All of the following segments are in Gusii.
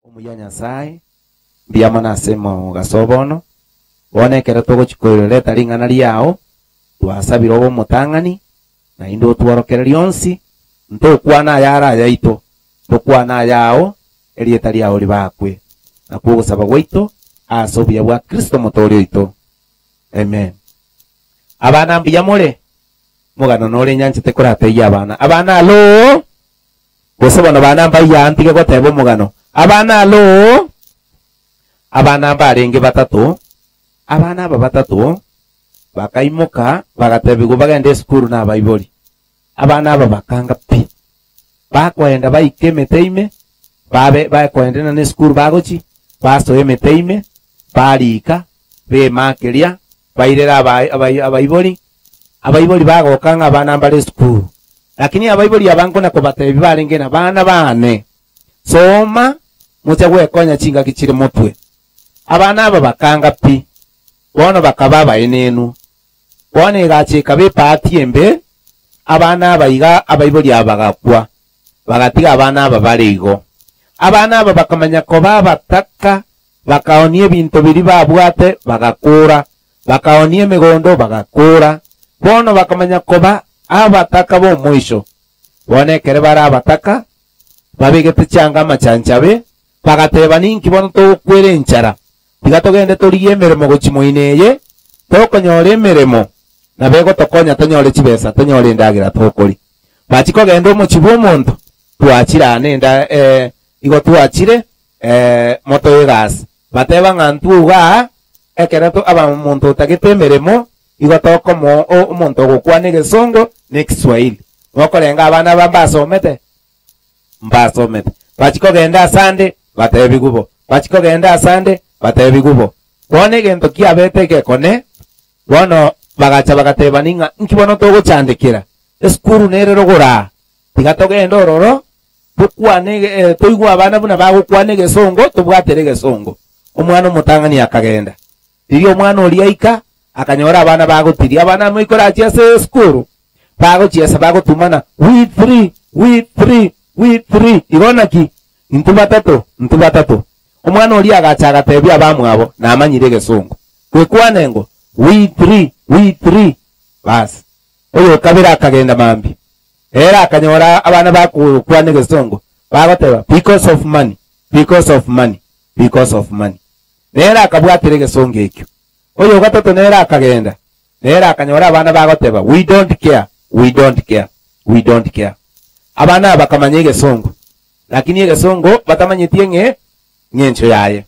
Omuya Nyasae, mbuya mono ase mogaso o bono. Bono ekero togochia koreta ring'ana riao, twasabire obe omotang'ani, naende otworokererie onsi, ntokwana ayare ayaito, tokwane ayao, erieta riao ribakwe. Nakwo ogosaba gwaito ase obuya bwa Kristo Omotooria oito. Amen. Abana mbuya more? Omogano nore nyanchete koratebie abana. Abana aloo! Gose bono bana mbaiya ntige goteba omogano. Abana aloo! Abana mbarenge batato, abana aba batato bakaimoka bagatebigwa bagende esukuru nabaibori. Abana aba bakanga pi. Bakoenda baika emete ime, babe bakoendena na esukuru bagochi, basoa emete ime, barika, bemakeria, bairera abaibori, abaibori bagoka ng'a abana mbare esukuru. Lakini abaibori aba nkona kobatebia barenge ng'a bana baane, soma, moche gwekonya chingaki chire motwe. Abana aba bakanga pi, bono bakaba abaenenu. Bono egacha ekaba epaati embe, abana aba iga abaibori aba bagakwa, bagatiga abana aba bare igo. Abana aba bakamanya koba abataka, bakaonia ebinto biria babwate, bagakora, Bakaoonia emegondo, bagakoora. Bono bakamanya koba abataka b'omoiso. Bono ekero bare abataka, babegete chianga amachanchabe, bagateeba, Ninki bono togokwera enchara? Tiga togende torigie emeremo gochia moino eye, tokonyora emeremo, nabo egotokonya tonyore chibesa, tonyore endagera tokoria. Bachia kogenda omochie bw'omonto, twachire aa nenda igo twachire motoe egasi. Bateba ng'a ntwe iga aa, ekero to aba omonto otagete emeremo, igo tokomoa o omonto ogokwana egesongo na ekiswahili. Mokorenga abana aba mbasomete? Mbasomete. Bachia kogenda asande, batebigwe bo. Bachia kogenda asande, batebigwe bo. Bono egento kiabete egekone, bono bagacha bagatebani ng'a nki bono togochandekera? Esukuru nere rogoro aa, tiga togende ororo, Tokwane eh, toigwe abana buna bagokwana egesongo, tobwatere egesongo. Omwana omotang'ani akagenda. Riria omwana oria aika, akanyora abana bagotiria. Abana amo ikorachia ase esukuru, bagochiesa bagotumana, we three, we three, we three. Igo naki? Intwe batato, intwe batato. Omwana oria agacha agatebia abamwabo, namanyire egesongo. Kwekwane ngo, we three, we three. Bas. Oyokabere akagenda mambia. Ere akanyora abana bagokwana egesongo, bagoteba, Because of money, because of money, because of money. Nere akabwatera egesongo ekio. Oyogatato nere akagenda, nere akanyora abana bagoteba, We don't care, we don't care, we don't care. Abana aba bakamanya egesongo, lakini egesongo batamanyeti eng'e ng'encho yaye.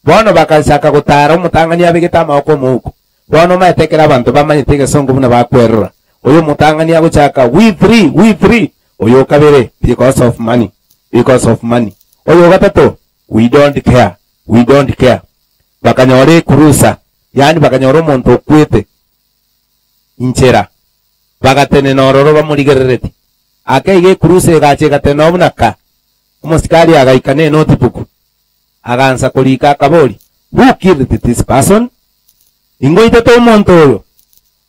Bono bagachaka gotaara omotang'ani abegete amaboko omouko. Bono omanyete ekero abanto bamanyete egesongo buna bakwerora. Oyo omotang'ani agochaka, We three, we three! Oyo okabere, Because of money, because of money. Oyo ogatato, We don't care, we don't care. Bakanyora ekurusa, yaani bakanyora omonto okwete inchera. Bagatenena ororo bamorigerereti. Ake iga ekurusa egacha egatenena buna ka. Omosikari agaika ne notebook. Agansa korika akaboria, Who killed this person? Ingoitete omonto oyo?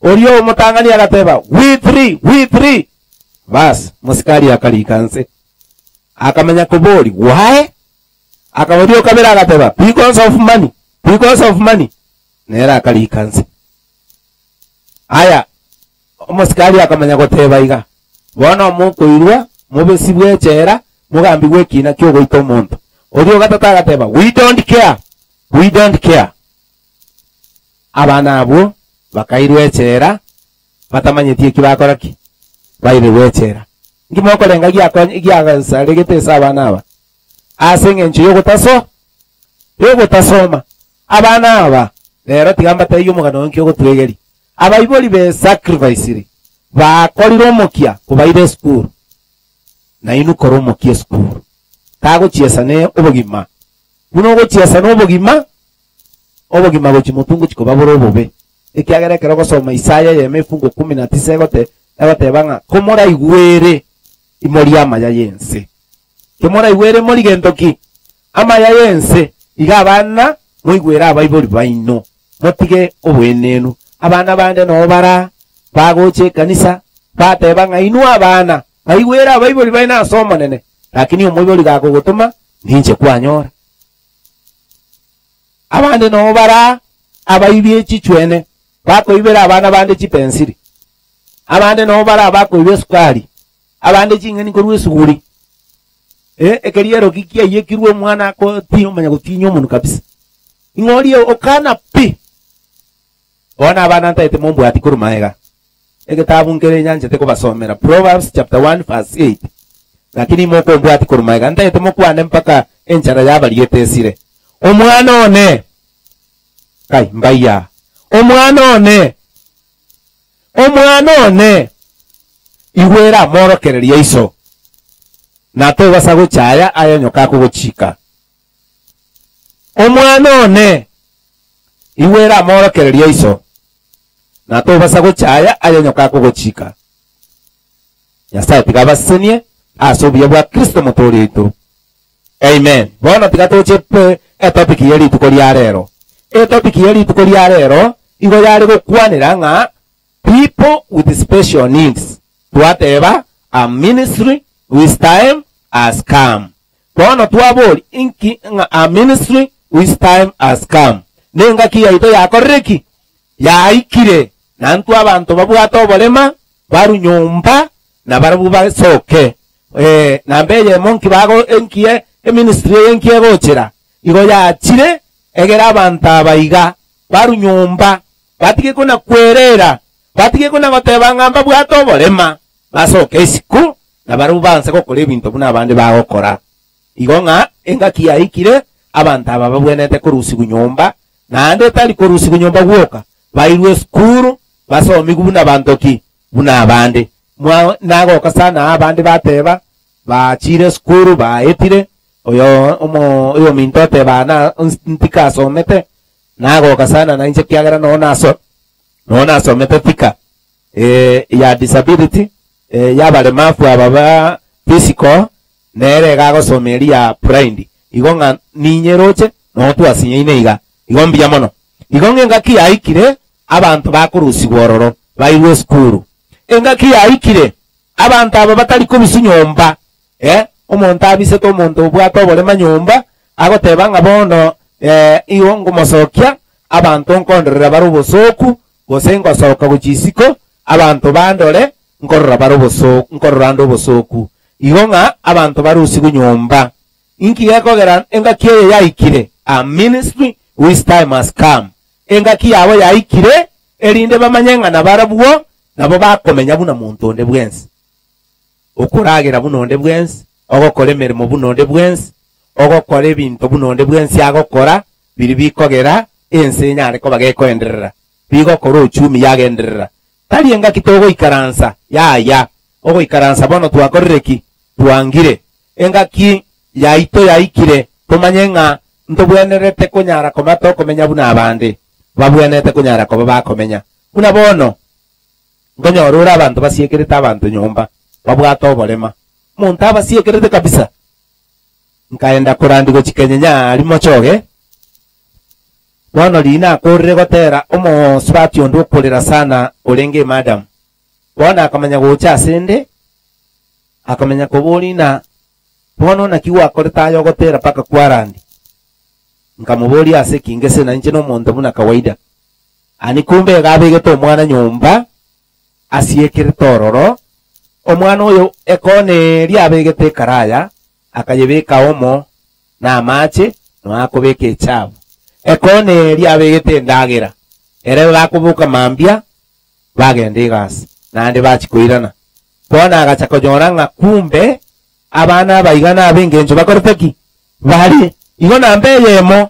Oria omotang'ani agateba, We three, we three! Bas, omosikari akarika nse. Akamanya koboria, Why? Akaboria okabere agateba, Because of money, because of money. Nere akarika nse. Aya, Omosikari akamanya goteba iga, Bono mokoirwa, mobesibwe echela, mogambigwe ekiina ki'ogoita omonto. Oria o gatato agateba, We don't care! We don't care! Abana abwo bakairwa echela, batamanyeti eki bakora ki? Bairerwe echela. Nki mokorenga giasaregete ase abana aba? Ase engencho y'ogotaso y'ogotasoma. Abana aba, rero tiga mbatebie omogano oyo nki ogotwegeria. Abaibori be sacrificire bakorire omokia kobaira esukuru, nainwe kora omokia esukuru. Tagochiesa ne obogima buna ogochiesa nobogima, obogima gochia motwe ngochia koba bore obobe. Ekiagera ekero ogosoma Isaya eyemo efungo kumi na tisa egote egoteba ng'a komoraigwere imorie amaya y'ense. Kemoraigwere imori gento ki? Amaya y'ense, iga abana moigwere abaibori baino, motige oboenenu. Abana bande noo bara bagocha ekanisa, bateba ng'a inwe abana, baigwere abaibori baino ase Omonene, lakini omoibori gakogotoma, ninche kwanyora. Abande noo bara abaibi echichwene, bakoibera abana bande chipensiri. Abande noo bara abakoiba esukari, abande ching'eni korwa esuguri. Eh, ekeriero ki kiaiyekirwe omwana akotinya omanya gotinya omonwe kabisa. Ing'o oria okana pi. Bono abana ntaete mombwati korwa magega. Egetabu nkere nyanchete kobasomera, Proverbs chapter 1 verse 8. Lakini mokombwati korwa magega, ntaete mokwane mpaka enchara yabariete esire. Omwana one, kai mbaiyaa, omwana one, omwana one, igwera amorokererio aiso, na tobasa gochaya aya nyoka akogochika. Omwana one, igwera amorokererio aiso, na tobasa gochaya aya nyoka akogochika. Nyasae tiga abasesenie ase obuya bwa Kristo Omotoori oito. Amen. Bono tiga toche pe etopic ye rituko ria rero. Etopic ye rituko ria rero igo yare gokwanera ng'a people with special needs. Twateba a ministry whose time has come. Bono twabori inki ng'a a ministry whose time has come. Nengaki yaito yakorire ki? Yaikire. Na ntwe abanto babwate oborema barwe nyomba na barabwo basoke. Ee, namba eyemo nki bago enki eministry eye nki egochera? Igo yachire egere abanto aba iga barwe nyomba batige kona kwerera, batige kona goteba ng'a mbabwate oborema, basoke isiko na barabwo banse gokora ebinto buna abande bagokora. Igo ng'a engaki yaikire abanto aba babwenerete korusigwa nyomba, naende tari korusigwa nyomba gwoka, bairwe esukuru, basomigwe buna banto ki? Buna abande. Mwa nagoka sana aa abande bateba, baachire esukuru, baetire, oyo omo oyominto oteba aa na ntikasomete, nagoka sana nainche ekiagera noo naso noo nasomete thika ya disability, y'abaremafu aba ba physical, nere iga agosoma eria ya blind, igo ng'a ninyeroche, noo twasinyaine iga. Igo mbuya mono. Igo ng'a engaki yaikire, abanto bakorusigwa ororo, bairwe esukuru. Engaki yaikire, abanto aba batari kobiswa nyomba, eh, omonto abisete omonto obwate oborema nyomba, agoteba ng'a bono igo nkomosokia, abanto nkondorera bare obosooku, gose ngosoka gochia isiko, abanto bandore, nkorora bare obosooku, nkorora ande obosooku. Igo ng'a abanto barusigwe nyomba. Inki gekogera engaki eye yaikire? A ministry whose time has come. Engaki yabo yaikire, erinde bamanye ng'a nabarabwo nabo bakomenya buna monto onde bwensi, okoragera buna onde bwensi, ogokora emeremo buna onde bwensi, ogokora ebinto buna onde bwensi agokora, biria bikogera ense enyare koba gekoenderera, bigokora uchumi yagenderera. Tari engaki togoikaransa, yaya, ogoikaransa bono twakorire ki? Twangire. Engaki yaito yaikire tomanye ng'a ntobwenerete konyara koba tokomenya buna abande babwenerete konyara koba bakomenya. Buna bono, nkonyora ore abanto basiekerete abanto nyomba, babwate oborema. Omonto abasiekerete kabisa. Nkaenda korandia gochia Kenya aria Mochoge, bono riria nakorire gotera omosubati onde okorera sana orenge emadam. Bono akamanya gocha asende, akamanya koboria ng'a bono naki gwakorete aye ogotera mpaka kwarandia? Nkamoboria ase ki ngese na inche nomonto buna kawaida. Ani kumbe iga abegete omwana nyomba asiekerete ororo, omwana oyo ekona eria abegete ekaraya akayebeka omo na amache nonya akobeka echabu. Ekona eria abegete endagera, ere bakoboka mambia bagenda egasi, naende bachia koirana. Bono agacha konyora ng'a kumbe abana aba iga nab'engencho bakorete ki? Bare. Igo namba eyemo,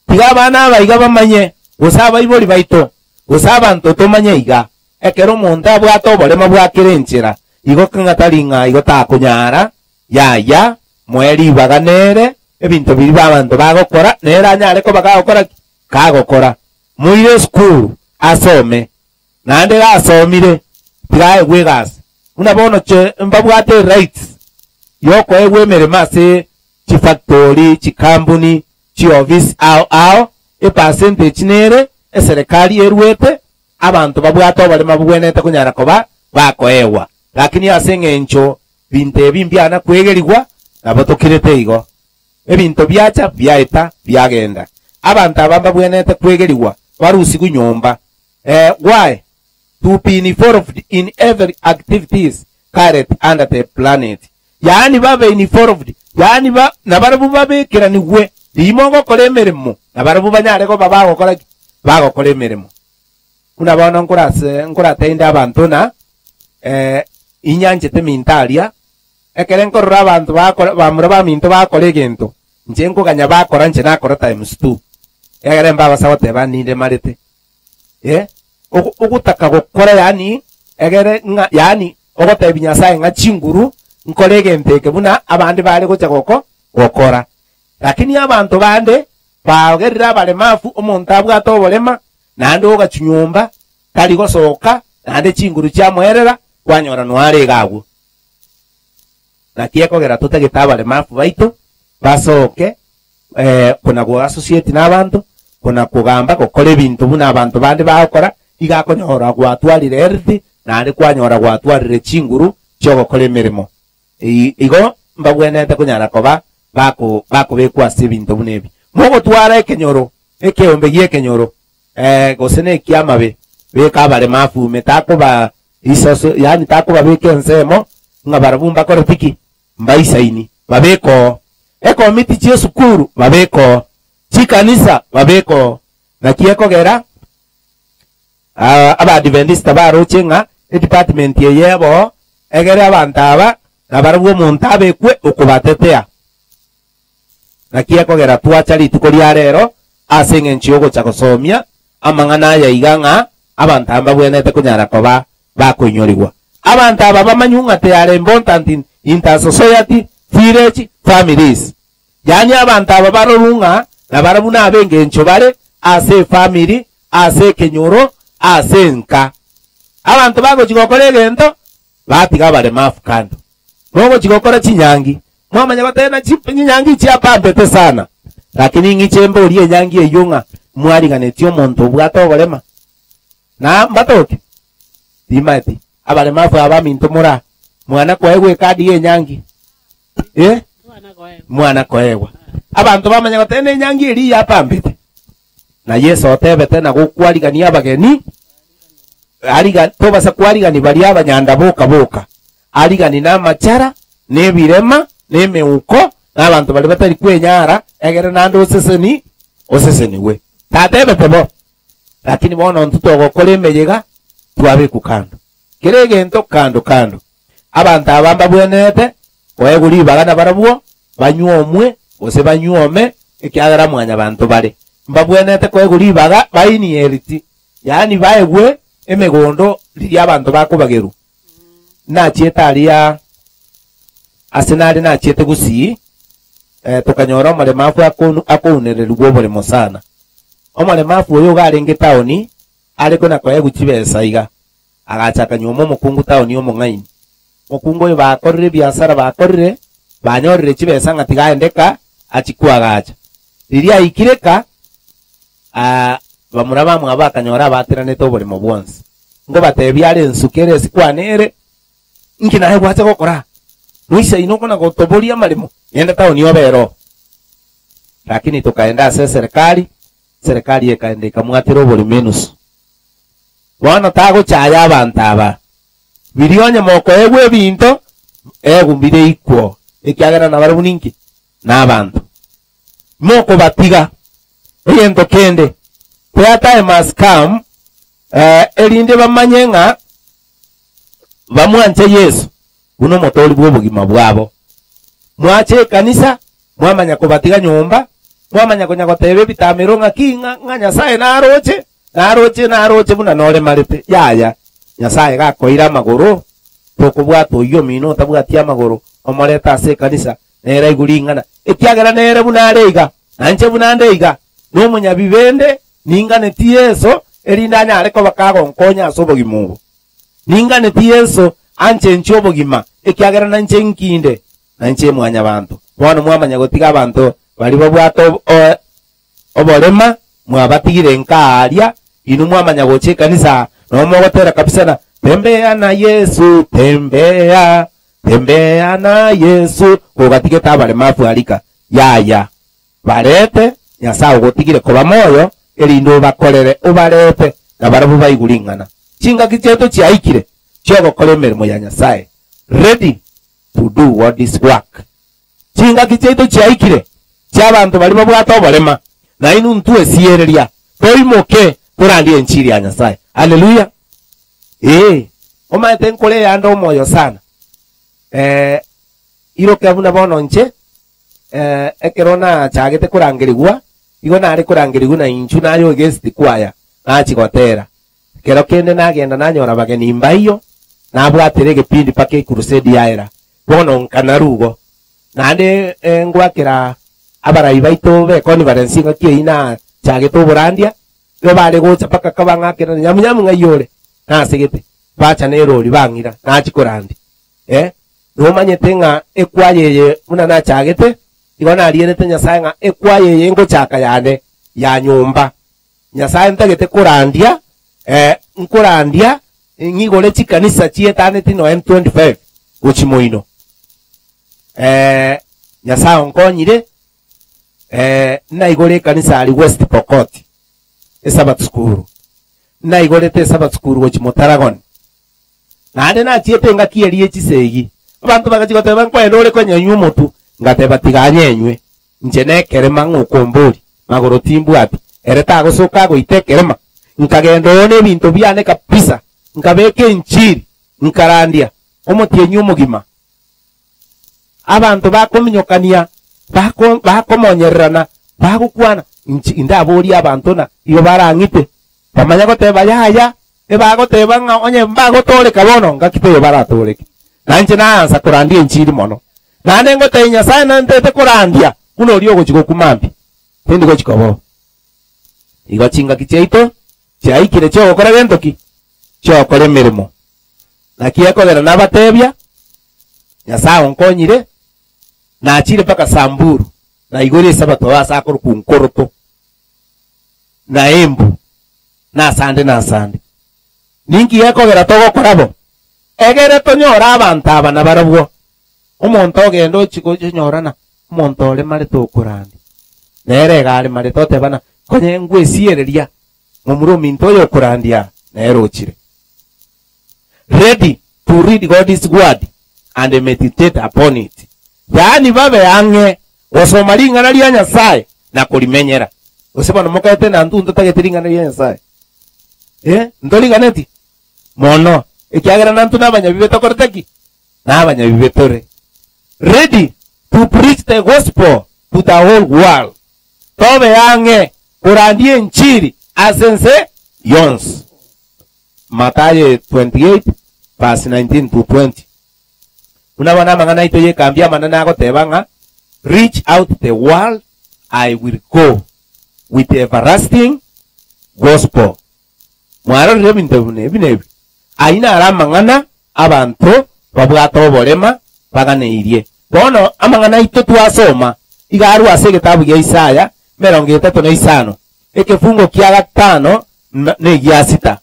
tiga abana aba iga bamanye, gose abaibori baito, gose abanto tomanye iga, ekero omonto abwate oborema bwa kera enchera, igo ng'a tari ng'a igo takonyara, yaya, moe ribaga nere, ebinto biria abanto bagokora, nere anyare koba gagokora ki? Kagokora. Moire esukuru, asome, naende gasomire, tiga aegwe egasi. Buna bono che mbabwate erights yokoegwa emeremo ase chifactory, chikampuni, chiofisi ao ao, epercentage nere eserekari eruete, abanto babwate oborema bobwenerete konyara koba bakoegwa. Lakini ase eng'encho binto ebi mbiana kwegerigwa, nabo tokirete igo. Ebinto biacha biaeta biagenda. Abanto aba mbabwenerete kwegerigwa barusigwe nyomba. Eh, why? To be involved in every activities carried under the planet. Yaani babe involved, yaani ba, nabarabwo babekeranigwe riimo ogokora emeremo, nabarabwo banyare koba bagokora ki? Bagokora emeremo. Buna bono nkorase nkorateinde abanto ng'a eh, inyanchete minto aria, ekere nkorora abanto bakora bamura baminto bakora egento, inche nkoganya bakora inche nakora times two, egere mbabasa goteba ninde marete. Eh, ogo ogotaka gokora yaani egere ng'a yaani ogotebi Nyasaye ng'a chinguru nkore egento eke buna abande bare gocha goko gokora. Lakini abanto bande bagerire abaremafu, omonto abwate oborema, naende ogachia nyomba, tari gosoka, naende chinguru chiamoerera, kwanyora noare iga agwo. Naki ekogera totagete abaremafu baito basoke eh, kona goassociate nabanto, kona kogamba gokora ebinto buna abanto bande bagokora, iga akonyora gwatwarire health, naende kwanyora gwatwarire chinguru chiogokora emeremo. Igo mbagwenerete konyara koba bako bakobekwa ase ebinto buna ebi. Mogotwara ekenyoro, ekeombe gi'ekenyoro, eh, gose na eki'amabe, beka abaremafu ime, takoba isoso, yaani takobabeka ensemo, ng'a barabwo mbakoreti ki? Mbaisaini, babeke oo. Ekomiti chi'esukuru, babeke oo. Chikanisa, babeke oo. Naki ekogera Aa Abaadventista baroche ng'a edepartment eye ebo egere abanto aba nabarabwo omonto abekwe okobatetea. Naki ekogera twacha rituko ria rero ase eng'encho y'ogocha gosomia amang'ana aya iga ng'a abanto aba mbabwenerete konyara koba bakoinyorigwa. Abanto aba bamanywe ng'a they are important in inter society, village, families. Yaani abanto aba barorwe ng'a nabarabwo nab'engencho bare ase efamiri, ase ekenyoro, ase enka. Abanto bagochia gokora egento, batiga abaremafu kando. Mogochia gokora chinyangi, mwamanya goteba ng'a chinyangi chiapambete sana, lakini ing'iche mborie enyangi eyio ng'a mwariganetie omonto obwate oborema? Na mbatoke? Timaeti. Abaremafu aba aminto more aa, mwana koegwa ekadi y'enyangi? Eh? Mwana koegwa. Abanto bamanya goteba nenyangi eria yapambete. Na Yeso otebete na gokwarigania abageni, ariga tobasa kwarigani baria abanyanda boka boka, arigani na amachara, na ebirema, na emeuko, na abanto baria batari kwenyara, egere naende oseseni osesenigwe. Tatebete bo. Lakini bono intwe togokora emeyega, twabekwa kando. Kera egento kando kando. Abanto aba mbabwenerete koegwa ribaga nabarabwo banyuomwe gose banyuome, ekiagera mwanyabanto bare. Mbabwenerete koegwa ribaga bainheriti, yaani baegwe emegondo riria abanto bakobagerwa. Nachiete aria ase nare nachiete gusii, eh, tokanyora omoremafu akonu akounererigwa oboremo sana. Omoremafu oyo iga arenge taoni, are kona koegwa chibesa iga. Agacha akanyuoma omokungu taoni omong'aini. Omokungu oyo bakorire ebiasara bakorire, banyorire chibesa ng'a tiga aende ka, achie koagacha. Riria aikire ka, aa, bamura bamwabo bakanyora abateranete oboremo bwonsi. Nkobatebia are ensuko ere esikwane ere, inki naye gwacha gokora aa? Noisaine okona gotoboria amaremo, genda taoni obere oo. Lakini tokaenda ase eserekari, eserekari ekaenda ekamwatera oboremo enusu. Bono tagochaya abanto aba. Biria onye mokoegwa ebinto, egwa mbire ikwo, ekiagera nabarabwo ninki? Nabanto. Mokobatiga. Egento kende, their time has come, eh, erinde bamanye ng'a bamwanche Yeso buna omotoori bw'obogima bwabo. Mwacha ekanisa, mwamanya kobatiga nyomba, mwamanya konya goteba ebitamero ng'aki ng'a ng'a Nyasae naroche, naroche naroche buna noremarete. Yaya, Nyasae gakoira amagoro, tokobwata oyio omino otabwati amagoro, omorete ase ekanisa, nere aigwe ring'ana, ekiagera nere buna are iga, na inche buna nde iga, nomonyabibe nde, ninganeti Yeso, erinde anyare koba kagonkonya ase obogima obo. Ninganeti Yeso anchenchie obogima, ekiagera nainche inkinde, nainche Mwanyabanto. Bono mwamanya gotiga abanto baria babwate oborema, mwabatigire nka aaria, inwe mwamanya gocha ekanisa aa, nabo mogotera kabisa na Tembea na Yesu, tembea, tembea na Yesu, kogatigete abaremafu arika. Yaya, barete. Nyasae ogotigire koba moyo, erinde obakorere, obarete, na barabwo baigwe ring'ana. Chingaki chiaito chiaikire chi'ogokora emeremo ya Nyasae, ready to do God's work. Chingaki chiaito chiaikire chi'abanto baria babwate oborema, na inwe ntwesiereria, toimoke torandie enchiri ya Nyasae. Haleluya! Ee, omanyete nkore eyande omoyo sana. Eh, iroke buna bono inche, eh, ekero nachagete korangerigwa, igo nare korangerigwa na inchu naye oegesti kwaya, nachia gotera. Ekero kende nagenda nanyora abageni mbaiyo, nabwatera egepindi mpaka ecrusade yaera. Bono nkanarwa igo. Naende ngwakera abarai baito b'econference engaki eyio nachagete oborandia, nigo bare gocha mpaka kabang'akera nyamunyamu ng'ai ore? Nasegete, bacha nerori bang'ira, nachia korandia. Eh, nomanyete ng'a ekwaya eye buna nachagete, igo narierete Nyasae ng'a ekwaya eye ngochaka yane ya nyomba. Nyasae ntagete korandia, eh, nkorandia ng'igore chikanisa chietaneti noe 25 gochia moino. Eh, Nyasae onkonyire, eh, naigore ekanisa aria West Pokot, Esabato School. Naigorete Esabato School gochia Motaragon. Naende nachiete engaki eria ye chisegi, abanto bagachia goteba nkoenda ore konyenywa omotwe, ngateba tiga anyenywe, inche nekerema ng'a okombori, magoro timbwati, ere tagosoka agoita ekerema. Nkagenda oo nebinto biane kabisa, nkabeka enchiri, nkarandia omotienyi omogima. Abanto bakominyokania, bako bakomonyererana, bagokwana, inche indaborie abanto na igo barang'ite, bamanye goteba yaya, Ebagoteba ng'a onye mbagotooreka bono, ngaki teiyo baratooreke. Na inche naansa korandia enchiri mono. Naende ngotebia Nyasae nantete korandia buna oria ogochia gokwa mambia, tindi gochia koba oo. Igo chingaki chiaito chiaikire chi'ogokora gento ki? Chi'ogokora emeremo. Naki ekogera nabatebia, Nyasae onkonyire, nachire mpaka Samburu, naigure Esabato ase akorokwa Nkoroto, na Embu. Nasande nasande. Ninki gekogera togokora bo? Egere tonyore abanto aba nabarabwo. Omonto ogenda ochia gochonyorana omonto oremarete okorandia, nere iga aremarete oteba na konye ngwesiereria momura ominto oyo okorandia aa nere ochire. Ready to read God's word and meditate upon it. Yaani babe ang'e gosoma ring'ana ria Nyasae na korimenyera. Gose bono mokaete na ntwe ntotagete ring'ana ria Nyasae? Eh, ntoriganeti? Mono, ekiagera nantwe nabanyabibe tokorete ki? Nabanyabibe tore. Ready to preach the gospel to the whole world. Tobe ang'e korandia enchiri ase ense yonsi. Mathayo 28 verse 19 to 20. Buna bono amang'ana aito y'ekambi amanene agoteba ng'a, Reach out the world I will go with everlasting gospel. Mwarorire ebinto buna ebi nebi? Ayio naro amang'ana abanto babwate oborema baganeirie. Bono amang'ana aito twasoma iga arwe ase egetabu gia Isaya emerongo etato na isano, ekefungo kia gatano na egia sita.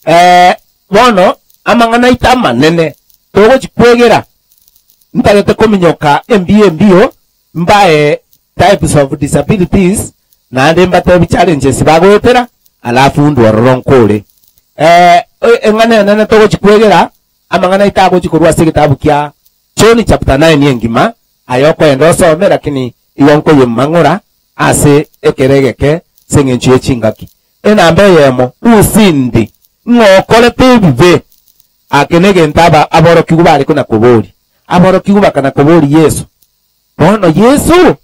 Ee, bono amang'ana aito amanene togochia kwegera, ntagete kominyoka embio embio mbae types of disabilities naende mbatebi challenges bagoetera alafu ndwe ororo nkore. Ee, eng'ana enene togochia kwegera, amang'ana aito agochia korwa ase egetabu kia John chapter 9 engima, aye okoenda osome lakini igo nkoyemang'ora ase ekero egeke ase eng'encho ye chingaki. Enamba eyemo, Usindi, ng'a okorete ebibe. Ake negento aba aborokigwa bare kona koboria. Aborokigwa bakana koboria Yeso. Bono Yeso,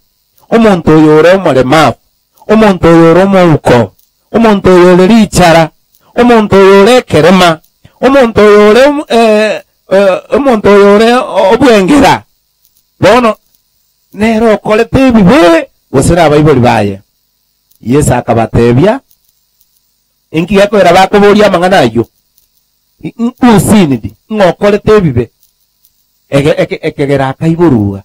omonto oyo ore omoremafu, omonto oyo ore omouko, omonto oyo ore richara, omonto oyo ore ekerema, omonto oyo ore eh, eh, omonto oyo ore obwengera, bono nere okorete ebibe gose nabaibori baye? Yeso akabatebia, Inki gekoera bakoboria amang'ana ayio? Usinidi, ng'a okorete ebibe, ege, eke, ekegera akaiborwa.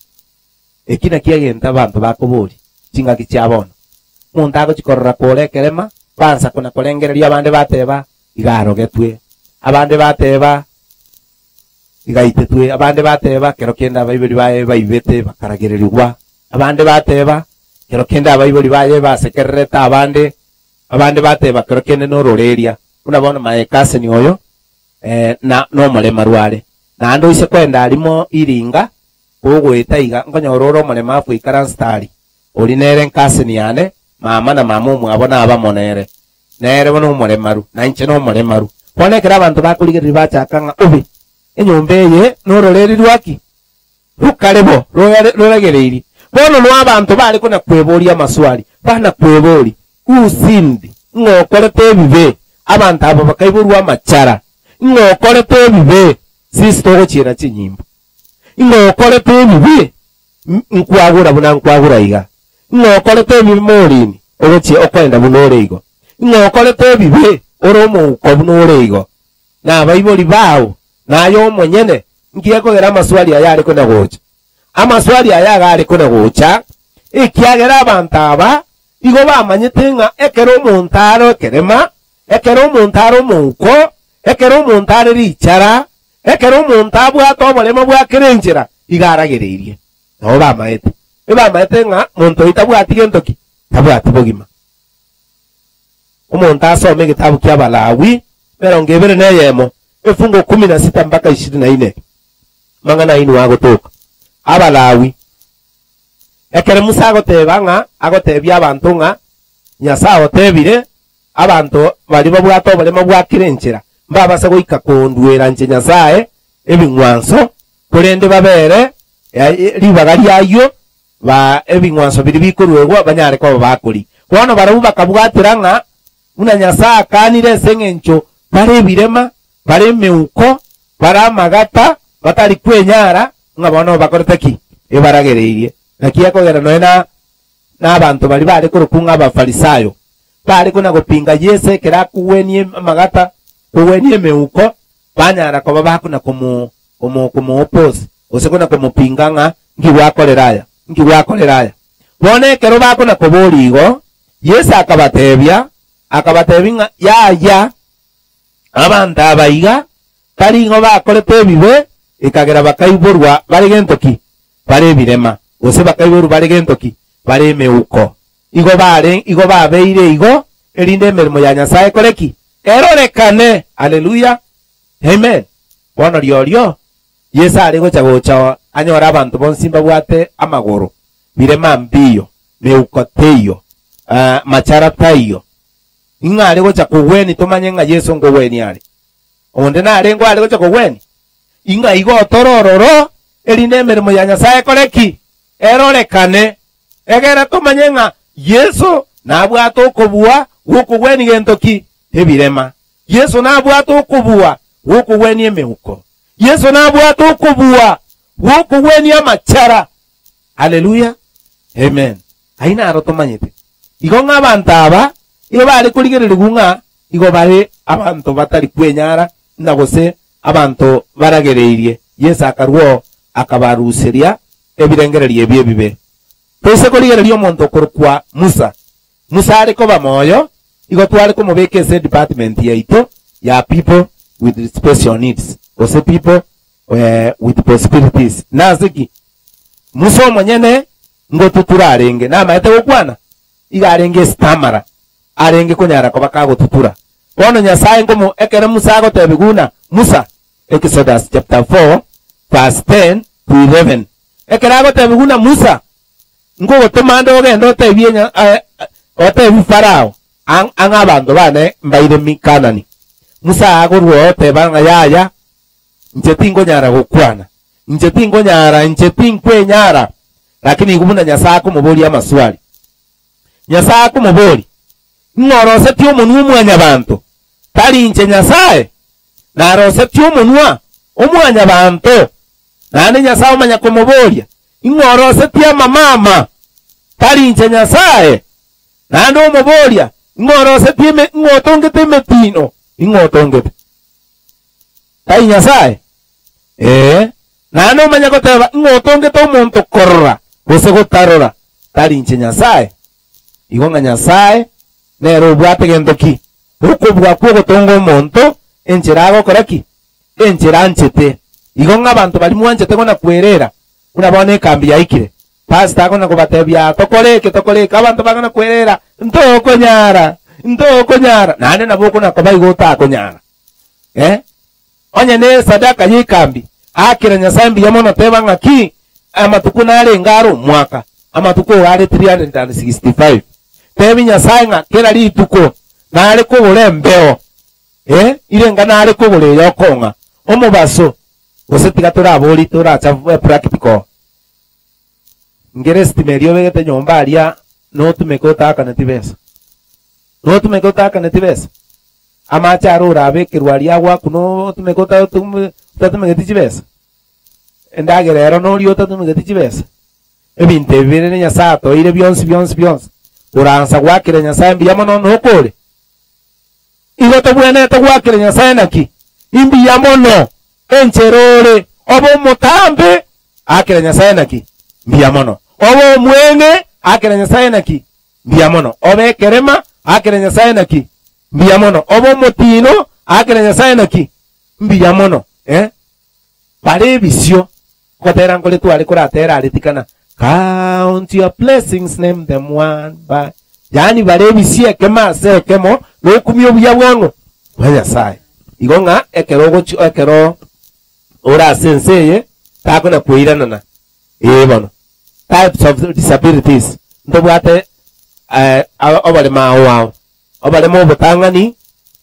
Eki nakio egento abanto bakoboria chingaki chia bono. Omonto agochia korora kore ekerema, bansa kona korengereria abande bateba, iga arogetwe, abande bateba, iga aitetwe, abande bateba, kero kende abaibori baye baibete bakaragererigwa, abande bateba, Kero kende abaibori baye basekererete abande, abande bateba kero kende nororeria, buna bono my cousin oyo eh, na nomoremaru are. Naende oise kwenda arimo iringa, kogoeta iga, nkonyora ore omoremafu oikaransete aria. Oria nere cousin yane, mama na mama omwabo nabamo nere. Nere bono omoremaru, na inche nomoremaru. Bono ekero abanto bakorigereria bachaka ng'a obe, enyomba eye nororeri rwaki? Rokare bo, roragereirie. Bono noo abanto bare kona-kweboria amaswali, bana-kweboria, Who sinned? Ng'o okorete ebibe? Abanto aba bakaiborwa amachara. Ng'o okorete ebibe? Sisi togochiera chinyimbo. Ng'o okorete ebibe? Nkwagura buna nkwagura iga. Ng'o okorete ebibe morini? Ogochia okoenda buna ore igo. Ng'o okorete ebibe? Ore omouko buna ore igo. Na abaibori bao, na aye omonyene, nki gekogera amaswali aya are kona gocha? Amaswali aya iga are kona gocha, ekiagera abanto aba igo bamanyete ng'a ekero omonto are ekerema, ekero omonto are omouko, ekero omonto are richara, ekero omonto abwate oboremo bwa kera enchera, iga aragereirie. Nabo bamaete. Ebamaete ng'a monto oyio tabwati gento ki? Tabwati bogima. Omonto asome egetabu ki'Abalawi, emerongo ebere na eyemo, efungo kumi na sita mpaka ishirini na ine, amang'ana aino agotoka. Abalawi. Ekero Musa agoteba ng'a agotebia abanto ng'a Nyasae otebire, abanto baria babwate oboremo bwa kera enchera mbabase goika konduera inche Nyasae ebing'wanso, korende babere ribaga ri'ayio ba ebing'wanso biria bikoruegwa banyare koba bakori. Bono barabwo bakabwatera ng'a buna Nyasae akanire ase engencho bare ebirema, bare emeuko, bare amagata, batari kwenyara, ng'a bono bakorete ki? Ebaragereirie. Naki ekogera nonya na nabanto baria bare korokwa ng'a Abafarisayo, bare kona-gopinga Yeso ekero akogwenia amagata, kogwenia emeuko, banyara koba bakona komo komo komoopose, gose kona komopinga ng'a nki gwakorera aya, nki gwakorera aya. Bono ekero bakona koboria igo, Yeso akabatebia, akabatebia ng'a yaya, abanto aba iga tari ing'o bakorete ebibe, ekagera bakaiborwa bare gento ki? Bare ebirema, gose bakaiborwa bare gento ki? Bare emeuko. Igo bare igo babeire igo, erinde emeremo ya Nyasae ekore ki? Erorekane. Haleluya! Amen. Bono riorio Yeso are gocha gocha anyore abanto bonsi mbabwate amagoro, birema mbiyo, meuko teiyo, machara taiyo. Ing'o are gocha kogwenia tomanye ng'a Yeso nkogwenia are? Onde narenge are gocha kogwenia? Ing'a igo tore ororo, erinde emeremo ya Nyasae ekore ki? Erorekane. Egere tomanye ng'a Yeso nabwate okobua gw'okogwenia gento ki? Ebirema. Yeso nabwate okobua gw'okogwenia emeuko. Yeso nabwate okobua gw'okogwenia amachara. Haleluya! Amen. Ayio naro tomanyete. Igo ng'a abanto aba igo bare korigererigwa ng'a igo bare abanto batari kwenyara na gose abanto baragereirie. Yeso akarua oo akabaruseria ebirengererio ebio ebibe. Toise korigereria omonto okorokwa Musa. Musa are koba moyo, igo tware komobeka ase edepartment yaito ya people with special needs gose people with possibilities. Nase ki? Musa omonyene ngotutura arenge, namaete gokwana, iga arenge estammerer, arenge konyara koba kagotutura. Bono Nyasae nkomo ekero Musa agotebigwa buna Musa, Exodus chapter 4 verse 10 to 11, ekero agotebigwa buna Musa, Nkogotoma ande ogende otebie nya otebie Farao, ang'e abanto bane mbaire Kanani. Musa agorwa oteba ng'a yaya, inche tinkonyara gokwana, inche tinkonyara, inche tinkwenyara. Lakini igo buna Nyasae akomoboria amaswali. Nyasae akomoboria, Ng'o orosetie omonwa o mwanyabanto? Tari inche Nyasae? Narosetie omonwa o mwanyabanto? Naende Nyasae omanya komoboria, Ing'o orosetie amamama? Tari inche Nyasae? Naende omoboria, Ing'o orosetie eme, ing'o otongete emetino? Ing'o otongete? Tari Nyasae? Ee. Naende omanye goteba, Ing'o otongete omonto korora gose gotarora? Tari inche Nyasae? Igo ng'a Nyasae nere obwate gento ki? Okobua kw'ogotonga omonto, enchera agokora ki? Enchera anchete. Igo ng'a abanto baria mwanchete kona kwerera, buna bono ekambi yaikire. Pastor akona kobatebia tokore eke tokore eke abanto bakona kwerera ntokonyara ntokonyara naende nabo okona koba igo otakonyara eh? Onye ne esadaka y'ekambi akera Nyasae mbuya mono teba ng'aki amatuko narenge are omwaka amatuko oyo are 365 tebi Nyasae ng'a kera rituko nare kogora embeo eh irenga nare kogora eye okong'a omobaso gose tiga torabori toracha practical Nkere esitima eria obegete nyomba aria notumeke otaakaneti besa. Notumeke otaakaneti besa. Amache aro orabekerwe aria agwaku notumeke otatumegeti chibesa. Endagera ero noria otatumegeti chibesa. Ebinto ebi bire Nyasae atoeire bionsi bionsi bionsi. Oransa gwakera Nyasae mbuya mono nokore. Igo tobwenerete goakera Nyasae naki? Imbuya mono enchera ore, obe omotambe, akera Nyasae naki? Mbuya mono. Obe omweng'e, akera Nyasae naki? Mbuya mono. Obe ekerema, akera Nyasae naki? Mbuya mono. Obe omotino, akera Nyasae naki? Mbuya mono. Eh? Bare ebisio, gotera nkore tware koratera are tikana Count your blessings, name them one by yaani bare ebisio ekemo ase ekemo nokumia obuya bwang'o bwa Nyasaye. Igo ng'a ekero ogochi ekero ore ase ense eye takona koiranana ee bono. Types of disabilities ntobwate eh, oboremo ao ao. Oboremo obotang'ani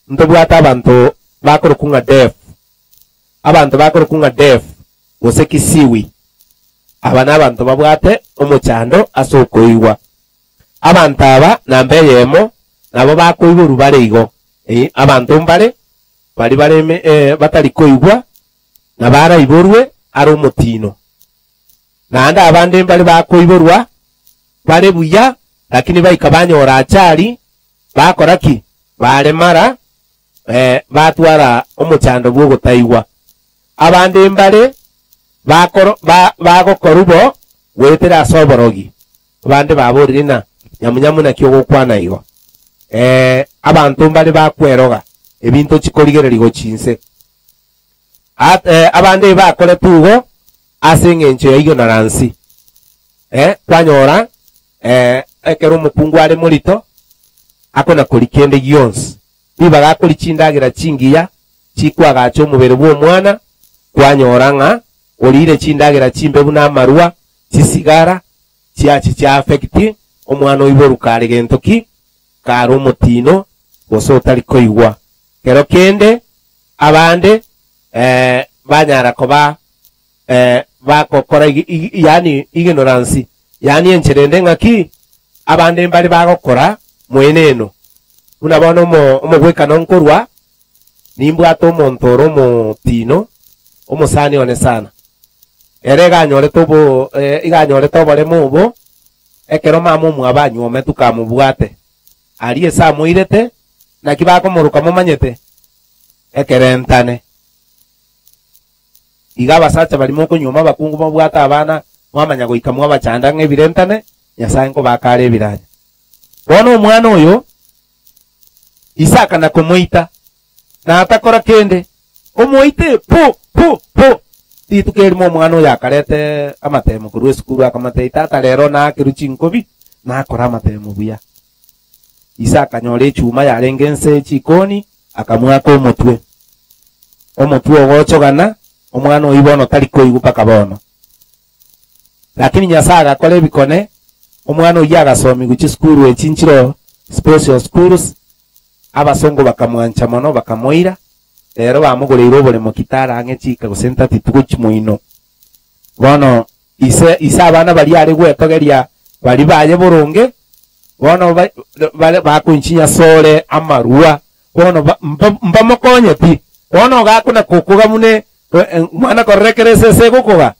ntobwate abanto bakorokwa ng'a deaf. Abanto bakorokwa ng'a deaf gose kisiwi. Aba nabanto babwate omochando ase okoigwa. Abanto aba namba eyemo nabo bakoiborwa bare igo. Ee, abanto mbare baria bare eh, batari koigwa na baraiborwe are omotino. Naende abande mbare bakoiborwa bare buya, lakini baika banyora achari, bakora ki? Baremara, eh, batwara omochando bw'ogotaigwa. Abande mbare bakoro, ba, bagokorwa bo goetera ase oborogi. Abande baborire ng'a, Nyamunyamu naki ogokwana igo? Ee, abanto mbare bakweroga ebinto chikorigereria gochia inse. At, eh, abande bakorete igo ase eng'encho ya ignorance. Eh, kwanyora eh, ekero omokungu are morito akona koria kende gionsi. Ribaga akoria chindagera chingiya chikwagacha omobere bw'omwana, kwanyora ng'a oriire chindagera chimbe buna amarwa, chisigara, chiachi chia affect omwana oiborwa kare gento ki? Kare omotino gose otari koigwa. Kero kende abande eh, banyara koba eh, bagokora yaani ignorance, yaani enchera ende ng'aki abande mbare bagokora moeneno. Buna bono omo omogwekano nkorwa, nimbwate omonto ore omotino, omosani one sana. Ere iga anyorete obo iga anyorete oboremo obo, ekero mama omwabo anywometwe kamobwate. Aria ase amoirete, naki bakomoroka momanyete? Ekerentane. Iga abasacha baria mokonyuoma abakungu mobwate abana, mwamanya goika mwabachanda ng'a ebirentane, Nyasae nkobaka are ebiranya. Bono omwana oyo Isaka na komoita, na atakora kende, omoite pu, pu, pu. Rituko erimo omwana oyo akareta amatemo korwa esukuru, akamotebia, Tata, rero naakerwe chinkobi, nakora amatemo buya. Ise akanyora echuma yarenge inse ye chikoni, akamwaka omotwe. Omotwe ogochogana, omwana oyio bono tari koigwa mpaka bono. Lakini Nyasae agakora ebikone, omwana oyio agasomigwa chisukuru echi nchiro special schools, abasongo bakamwancha mono bakamoira, rero bamogoreire oboremo ki tarang'e chika gose ntatitu gochia moino. Bono ise ise abana baria are gwetogeria baria baye boronge, bono ba bare bakoinchinya asore amarwa, bono ba mba mbamokonyeti. Bono gakona kokoga buna mwana korora ekero esese egokoga,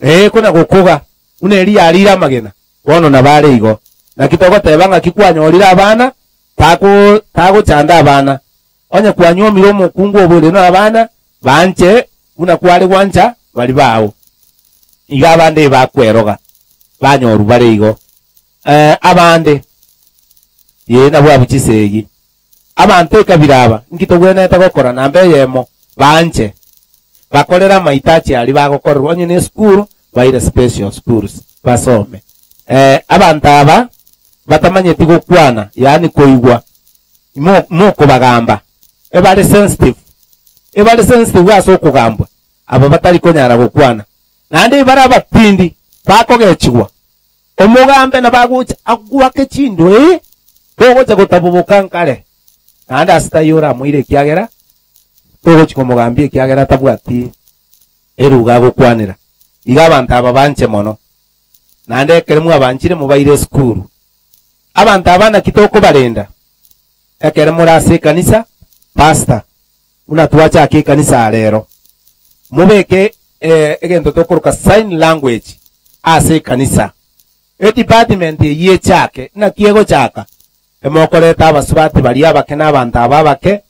ee kona gokoga buna eria yarire amagena, bono nabo are igo. Naki togoteba ng'aki kwanyorire abana, tako tagochanda abana. Onye kwanyuomire omokungu oboire nabana, banche buna kware gwancha baria bao. Igo abande bakweroga, banyorwa bare igo. Eh, abande, ee, nabwo abwo chisegi. Abanto ekabira aba, inki togwenerete gokora? Namba eyemo, banche. Bakorere amaitachi aria bagokorerwa, onye nesukuru, baire special schools. Basome. Eh, abanto aba batamanyeti gokwana, yaani koigwa, imo mokobagamba, ebare sensitive, ebare sensitive ase okogambwa, aba batari konyara gokwana. Naende ebare abatindi bakogechigwa, omogambe nabo agocha agoake chindo eh, togocha gotaboboka nkare. Naende ase taiyo oramoire ekiagera, togochi komogambia ekiagera tabwati eruga agokwanera. Iga abanto aba banche mono, naende ekero mwabanchire mobaire esukuru. Abanto aba naki tokobarenda? Ekero more ase ekanisa, pastor, buna twachaka ekanisa aa rero, mobeke egento tokoroka sign language ase ekanisa. Edepartment eyio echake, naki egochaka? Emokoreta abasubati baria abake na abanto aba abake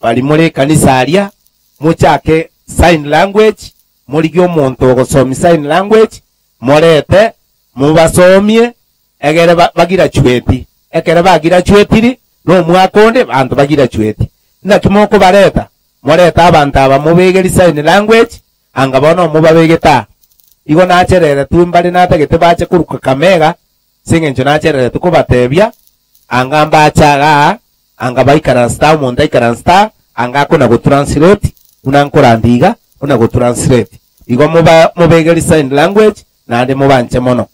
bari more ekanisa aria, mochake sign language, morigie omonto ogosomia sign language, morete, mobasomie, egere bagirachueti. Ekero bagirachuetiri, nomwaka onde abanto bagirachueti. Naki mokobareta? Morete abanto aba mobegerie sign language, anga bono mobabegete aa. Igo nachereretwe mbare natagete bache korwa Kakamega, Ase engencho nachereretwe kobatebia, anga mbache igaa, anga baikaransete aa, omonto aikaransete aa, anga akona gotranslate, buna nkorandia iga, buna gotranslate. Igo moba mobegerie sign language, naende mobanche mono.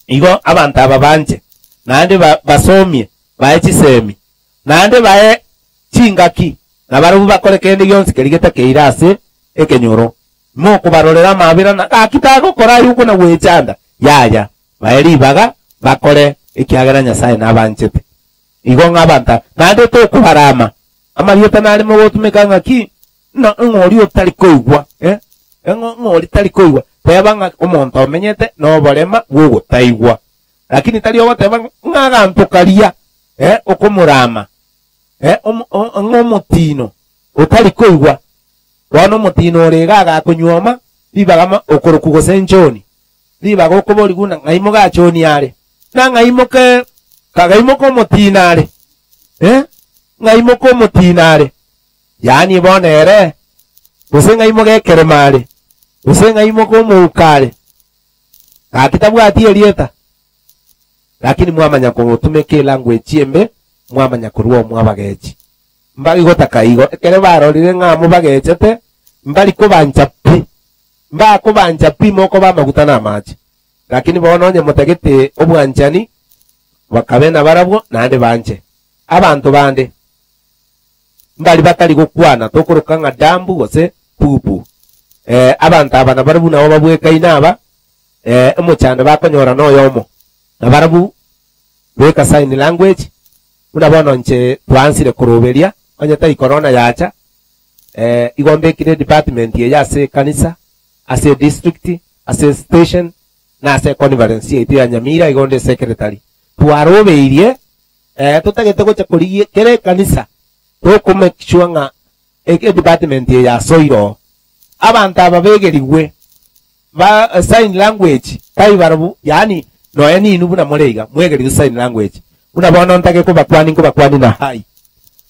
Igo abanto aba banche, naende ba basomie, bae chisemi, naende bae chingaki, na barabwo bakore kende gionsi keria getakeire ase ekenyoro. Mokobarorera amabera na gaki tagokora ayio okona gwechanda, yaya. Bae ribaga bakore, ekiagera Nyasae nabanchete. Igo ng'a abanto naende tokobarama. Amarieta nare mogotumeka ng'aki? Ng'a ng'a oria otari koigwa, eh, ng'a ng'a oria tari koigwa. Teba ng'a omonto omenyete noborema bw'ogotaigwa. Lakini tari ogoteba ng'a aganto karia, eh, okomorama, eh, omo ng'a omotino otari koigwa. Bono omotino ore iga agakonyuoma, ribaga ma okorokwa gose nchoni. Ribaga okoborigwa ng'a ng'ai mogachonie are, na ng'ai moke kagaimoka omotiina are, eh, ng'ai moke omotiina are, yaani bono ere, gose ng'ai mogekerema are, gose ng'ai moke omouko are, gaki tabwati erieta, lakini mwamanya kogotumeka elanguage embe, mwamanya korwa oo mwabagechi. Mbari gotaka igo, ekero barorire ng'a mobagechete, mbari kobancha pi. Mbakobancha pi mokoba amaguta na amache. Lakini bono onye motagete obwanchani, bakabe nabarabwo naende banche. Abanto bande mbari batari gokwana tokoroka ng'a dambu gose pupu. Eh, abanto aba nabarabwo nabo babwekaine aba, eh, omochando bakonyora noyomo. Nabarabwo beka sign language, buna bono inche twaansire koroberia, onye tai corona yacha, Eh, igo mbekire edepartment eye ase ekanisa, ase edistrict, ase estation, na ase econference yaito ya Nyamira, igo nde secretary. Twarobeirie, eh, totagete gocha korigia kera ekanisa, toko make sure ng'a edepartment eye yasoire oo. Abanto aba begerigwe, ba sign language, tai barobwo, yaani nonya ninwe buna more iga, mwegerigwe sign language. Buna bono ntake kobakwani nkobakwani na hi,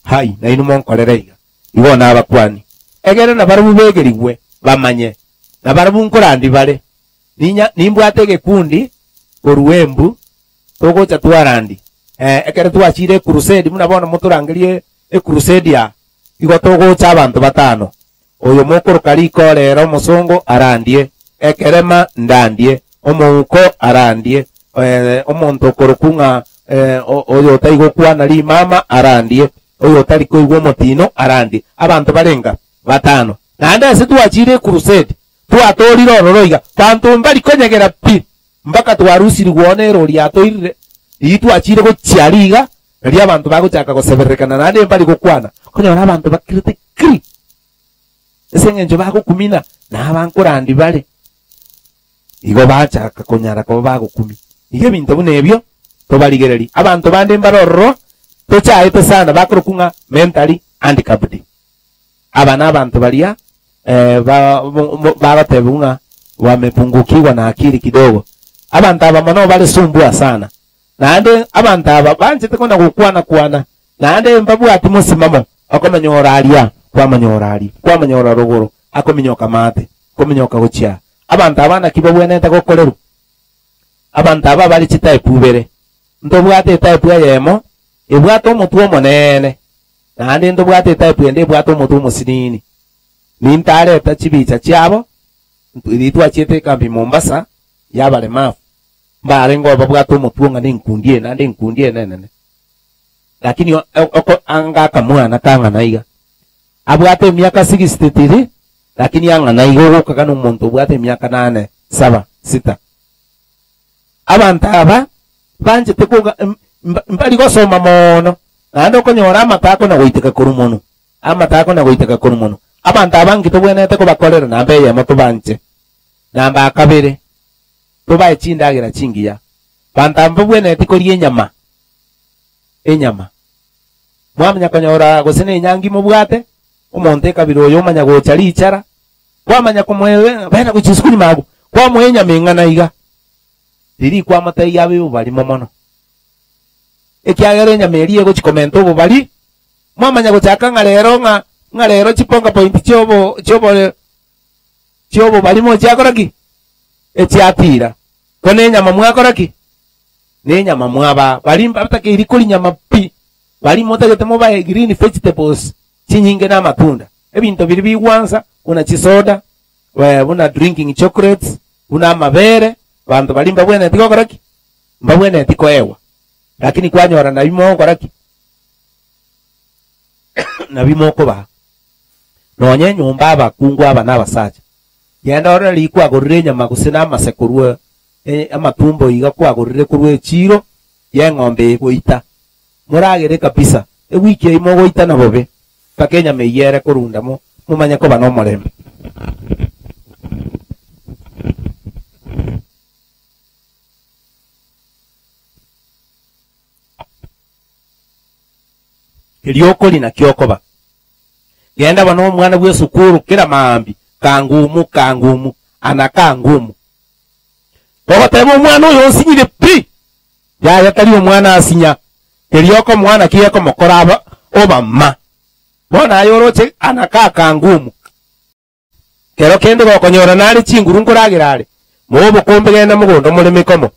hi, nainwe monkorere iga. Igo nabakwani, egere nabarabwo begerigwe bamanye, nabarabwo nkorandi bare. Ninya nimbwate egekundi korwa embu, togocha twarandi. Eh, ekero twachire ecrusade, buna bono motorangerie ecrusade aa, igo togocha abanto batano. Oyo mokoroka riko rero omosongo arandie, ekerema ndandie, omouko arandie, eh, omonto okorokwa ng'a eh, oyo otari gokwana rimama arandie, oyo otari koigwa omotino arandie. Abanto barenga batano. Naende ase twachire ecrusade, twatorire ororo iga, banto mbari konyegera pi, mpaka twarusirigwe oo nerori yatoirire, riria twachire gochia aria iga, nario abanto bagochaka gosebererekana naende mbari gokwana, okonyora abanto bakirete kiri, ase eng'encho bagokumina, na abankorandi bare. Igo bachaka konyara koba bagokumia. Igo ebinto buna ebio tobarigererie. Abanto bande mbare ororo tochaete sana bakorokwa ng'a mentally handicapped. Aba nabanto baria eh, ba, bagotebiwa ng'a wamepungukiwa na akili kidogo. Abanto aba mono bare sumbua sana. Naende abanto aba banchete kona gokwana-kwana, naende mbabwati mosimamo, okomonyora aria, kwamonyora aria, kwamonyora rogoro, akominyoka maate, kominyoka gochia aa. Abanto aba naki babwenerete gokorerwa? Abanto aba bare chitype ibere. Ntobwate etype eyemo ebwate omotwe omonene, naende ntobwate etype ende ebwate omotwe omosinini. Nintareta chibicha chiabo, riria twachiete ekambi Mombasa y'abaremafu, mbarengeo babwate omotwe ng'a nenkundi eye naende enkundi eye nenene. Lakini oko anga akamwana kang'ana iga, abwate emiaka 63 lakini ang'ana iga ogokaga nomonto obwate emiaka nane, saba, sita. Abanto aba banchete koga mbari gosoma mono, naende okonyora amato akona goiteka korwa monwe, amato akona goiteka korwa monwe. Abanto aba nki tobwenerete kobakorera? Namba eyemo tobanche, namba kabere tobae chindagera chingiya. Banto aba mbabwenereti koria enyama, enyama. Mwamanya konyora gose nenyangi mobwate, omonto ekabira oyo omanya gocha richara, Kwamanya komoewa bena gochia isiko nyuma agwo, kwamoa enyama eng'ana iga, riria kwamotebia abe obobarimo mono. Ekiagera enyama eria egochia komenta obobari, mwamanya gochaka ng'a rero ng'a ng'a rero chiponga point chiobo chiobo chiobobarimo chiakora ki? Echiatira. Ko nenyama mwakora ki? Nenyama mwabaa. Baria mbatakeiri koria nyama pi, baria motagete mobae green vegetables chinyinge na amatunda. Ebinto biria bigwansa, buna chisoda, buna drinking chocolates, buna amabere, abanto baria mbabwenereti gokora ki? Mbabwenereti koegwa. Lakini kwanyora nabio mogokora ki? Nabio mokobaa. Nonya enyomba abakungu aba na abasacha, genda orore riria kwagorire enyama gose na amase korwa amatumbo iga kwagorire korwa echiro y'eng'ombe egoita, Moragere kabisa, ewiki eyio mogoitana bobe, mpaka enyama eyio ere korunda momanye koba nomorembe. Keria okori nakio okoba. Genda bono omwana bw'esukuru kera maambia, kangumu, kangumu, ana kangumu. Ogoteba omwana oyo onsinyire pi! Yaya tari omwana asinya, keria okomoa naki gekomokora aba obama. Bono aye oroche anaka akangumu. Kero kende gokonyora nare chinguru nkoragera are, moe obokombe genda mogondo moreme komo.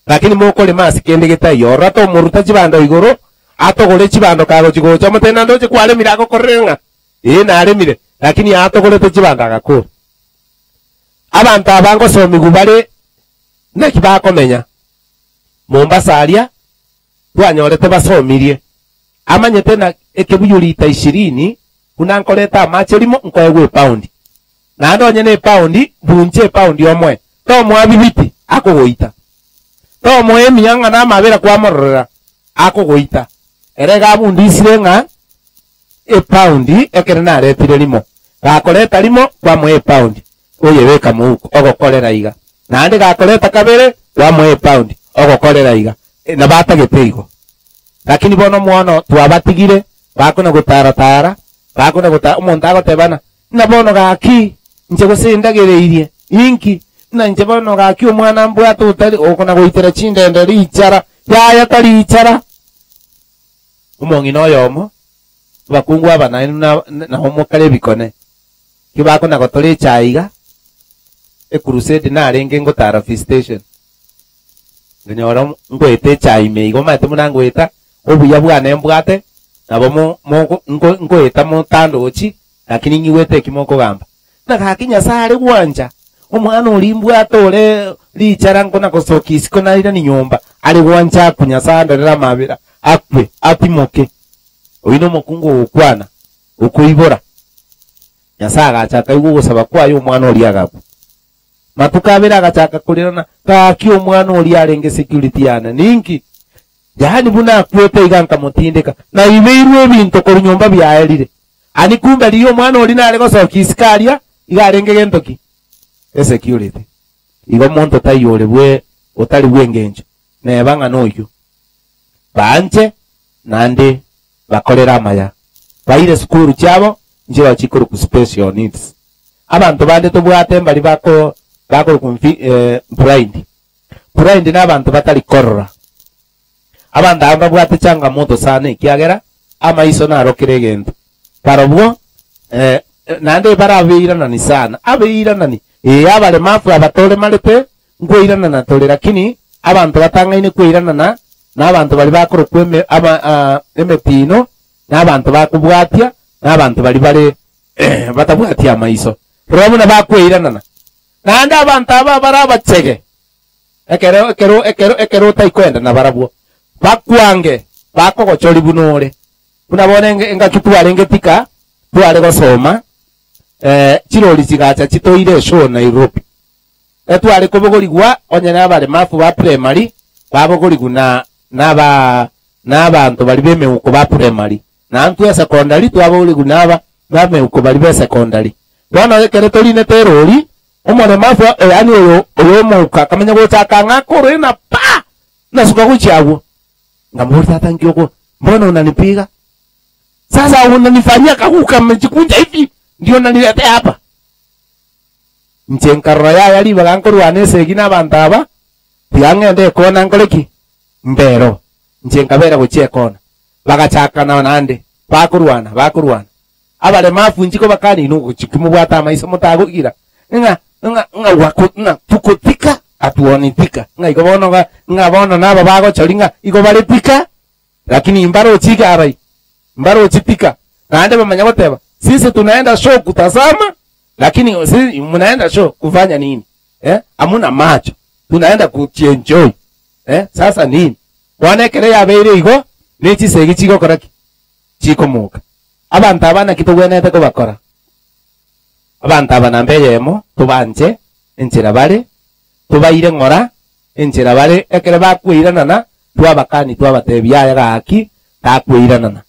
Lakini mokorema ase kende getaiyo, ororo tomoruta chibando igoro, atogore chibando kagochi gocha, omotebie naende oche kwaremire agokorere ng'a ee naremire, lakini atogorete chibando agakora. Abanto aba ngosomigwa bare naki bakomenya. Mombasa aria twanyorete basomirie. Amanyete na ekebuyu lita ishirini buna nkoreta amache rimo nkoegwa epaundi. Naende onye nepaundi mbunche epaundi omoe. Tomoa bibiti akogoita. Tomoa emiya ng'a namabera kwamororera akogoita. Ere iga abundisire ng'a epaundi ekero naretire rimo. Gakoreta rimo kwamoa epaundi. Oyebeka mouko, ogokorera iga. Naende gakoreta kabere, kwamoa epaundi, ogokorera iga. Nabo atagete igo. Lakini bono mono twabatigire, bakona gotara-tara, bakona gotara, omonto agotebana, ng'a bono gaki, inche gose indagereirie, inki? Ng'a inche bono gaki omwana mbwate otari, okona goitera chindende richara, yaya tari richara. Omong'ina oyomo, abakungu aba naende nabo mokare ebikone, Ki bakona gotora echae iga, ecrusade narenge ngotara visitation, nkanyora ngoeta echae ime iga omanyete buna ngoeta, obuya bwane mbwate, nabo mo mogo nko nkoeta motandochi, lakini ng'igwete eki mokogamba. Ng'a gaki Nyasae are gwancha, omwana oria mbwate ore richara nkona gosoka isiko nairani nyomba, are gwancha akwe Nyasae andorere amabera, akwe, atimoke. Oyio nomokungu ogokwana. okoibora. Nyasae agacha akaigwa ogosaba kwaye, omwana oria agakwa. Matuko abere agachaka korirana, Gaki omwana oria arenge security yane ninki? Yaani buna akwete iga nkamotindeka, naibeirwe ebinto korwa nyomba biaerire. Ani kumbe riria omwana oria nare gosokia isiko aria, iga arenge gento ki? Esecurity. Igo monto taiyo ore bwe otari bw'engencho, neba ng'a noyio. Baanche naende bakorere amaya, baire sukuru chiabo nchiroo chikorokwa special needs. Abanto bande tobwate mbari bako bakorokwa mfi blind. Blind na abanto batari korora. Abanto aba mbabwate changamoto sana ekiagera amaiso naro kera egento. Barobwo naende bare abeiranani sana, abeiranani, ee abaremafu aba toremarete nkoiranana tore lakini. Abanto batang'aine kweiranana nabanto baria bakorokwa eme, ama, ah, emetino, na abanto bakobwatia, na abanto baria bare batabwati amaiso. Rora buna bakweiranana. Naende abanto aba bare abachege, ekero, ekero, ekero, ekero otaikoenda nabarabwo, bakwange, bakogochoria buna ore. Buna bono enge- engaki twarenge tika, tware gosoma, eh, chirori chigacha chitoire eshow Nairobi. Etware kobogorigwa onye nabaremafu ba primary babogorigwa na naba nabanto baria b'emeuko ba primary, na intwe esecondary twabogorigwa naba b'emeuko baria b'esecondary. Bono ekero torinete erori, omoremafu yaani oyo oyo omouko akamanya gocha akang'aka oroe na paa! Nasuka gochia agwo. Nkamoboria tata nki oko mbona unanipiga? Sasa unanifanyia kaguka amejikunja hivi ndio unaniletea hapa? Inche nkarora yaya ribaga nkorwana esegi nabanto aba, tiga ng'ende ekona nkore ki? Mbero. Inche nkabera gochia ekona. Bagachaka naende, bakorwana, bakorwana. Abaremafu inche kobakania inwe gochia kimobwate amaiso motagogira, ng'a, ng'a, ng'a wako, ng'a tuko tika, atuoni tika, ng'a igo bono ga, ng'a bono naba bagochori ng'a igo bare tika, Lakini mbarochi igarai, mbarochi tika, naende bamanya goteba, sisi tunaenda show kutazama, lakini si mnaenda show kufanya nini? Eh, hamuna macho, tunaenda kujienjoy. Eh, sasa nini? Bono ekero yabeire igo, ne chisegi chigokora ki? Chikomoka. Abanto aba naki togwenerete kobakora? Abanto aba namba eyemo, tobanche enchera bare, tobaire ng'ora enchera bare ekero bakweiranana, twabakani twabatebia, Yaya gaki, takweiranana.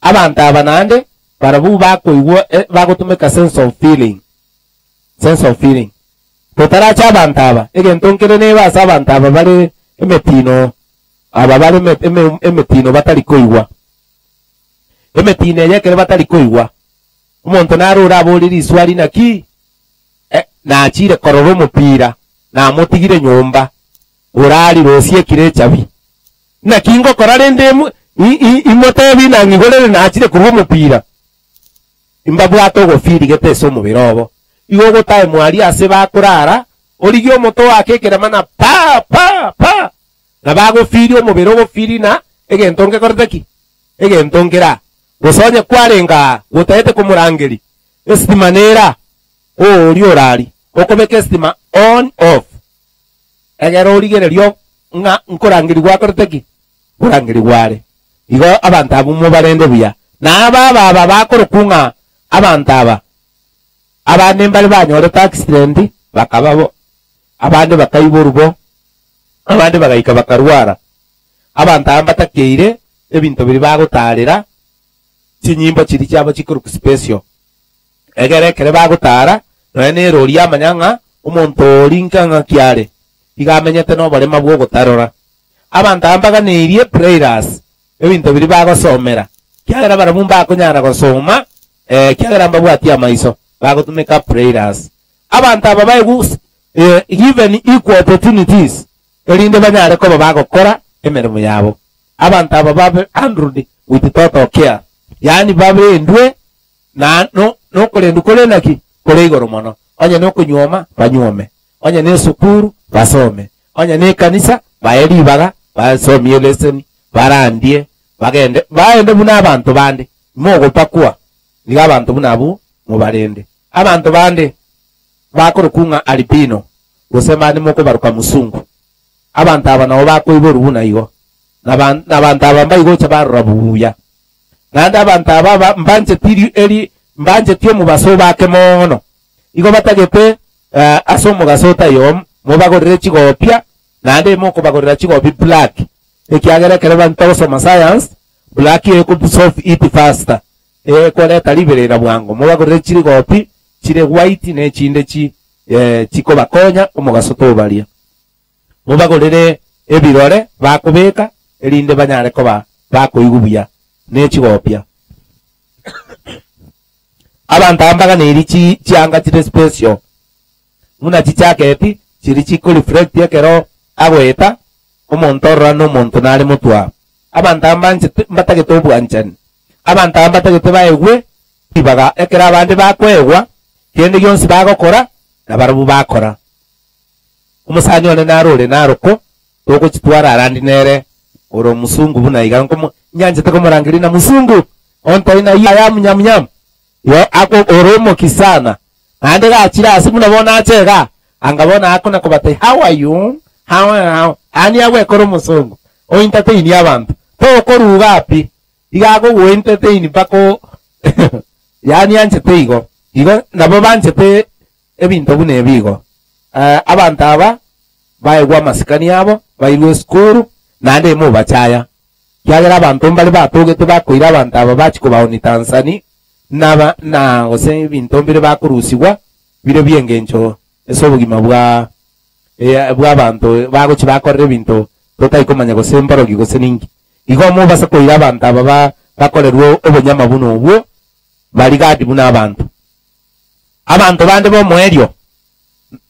Abanto aba naende barabwo bakoigwa bagotumeka sense of feeling, sense of feeling. Totaracha abanto aba, egento nkere nebe ase abanto aba bare emetino, aba bare emetino batari koigwa. Emetino eye ekero batari koigwa, omonto naro oraborie riswari naki, nachire korora omopira, namotigire nyomba, orarire osiekire echabi. Naki ngokora rende imotebi nang'igorere nachire korwa omopira? Imbabwate ogofirigete ase omobere obo. Igo ogotaemwa aria ase bakorara, origie omote oake ekerema na pa! Pa! Pa! Na bagofiria omobere ogofiri na egento ngekorete ki? Egento nkera. Gose onye kwarenge aa, gotagete komorangeria, esitima nere aa, oria orari, okobeka esitima on off. Egere origererie ng'a nkorangeria gwakorete ki? Nkorangerigwa are. Igo abanto abwo mobarende buya. Na aba aba aba bakorokwa ng'a abanto aba, abande mbare banyorete accident bakaba bo, abande bakaiborwa bo, abande bagaika bakarwara. Abanto aba mbatakeire ebinto biria bagotaarera, chinyimbo chiria chiabo chikorokwa special. Egere ekero bagotara, nonya nere oria amanya ng'a omonto oria inka ng'aki are, igo amenyete noborema bw'ogotarora. Abanto aba mbaganeirie prayers, ebinto biria bagosomera, ekiagera barabwo mbakonyara gosoma, ekiagera mbabwati amaiso, bagotumeka prayers. Abanto aba baegwe given equal opportunities, erinde banyare koba bagokora emeremo yabo. Abanto aba babe handled with total care, yaani barendwe na nokorendwa kore naki? Kore igoro mono. Onye nokonyuoma, banyuome. Onye nesukuru, basome. Onye nekanisa, bae ribaga, basomie eleseni, barandie, bagende, baende buna abanto bande. Mogopakwa, nigo abanto buna abwo mobarende. Abanto bande bakorokwa ng'a albino, gose mbande mokobaroka musungu. Abanto aba nabo bakoiborwa buna igo, na abanto aba mbaigocha barora buya. Naende abanto aba mbancheti eri mbancheti omobaso obake mono. Igo batagete ase omogaso otaiyo mobagorere chigopia, naende mokobagorera chigobi black, ekiagera ekero togosoma science, black eko absorb heat faster, ekoreta riberera bwango. Mobagorere chirigopi chire white na echinde chi chikobakonya omogaso tobaria. Mobagorere ebirore bakobeka, erinde banyare koba bakoigwa buya ne chigopia. Abanto aba mbaganeiri chianga chire special, buna chijaketi chiria chikoreflect ekero agoeta, omonto orora nomonto nare motwe aa. Abanto aba mbanchete mbatagete obwanchani, abanto aba mbatagete baegwe ribaga ekero abande bakoegwa, kende gionsi bagokora, nabarabwo bakora. Omosani one naro ore naroko. Togochitwara arandi nere ore omusungu buna iga nkomo nyanchete komorangeria na musungu ontai na I am nyam nyam yo ako ore omoki sana naende gachire ase buna bono ache igaa anga bono akona kobatebia how are you how how yaani agwekora omosongo o entertain abanto tokoruga pi iga akogo entertain mpaka o yaani anchete igo igo nabo banchete ebinto buna ebi igo. Abanto aba baegwe amasikani abo, bairwe esukuru, naende imobachaya, ekiagera abanto mbare batogete bakoira abanto aba bachia kobaonia Tanzania, naba na gose ebinto mbire bakorusigwa bire bi'engencho ase obogima bwa bw'abanto bagochia bakorera ebinto totari komanya gose mborogi gose ninki. Igo mobase koira abanto aba ba bakorerwe obonyama buna obwo, barigadi buna abanto. Abanto bande b'omoerio,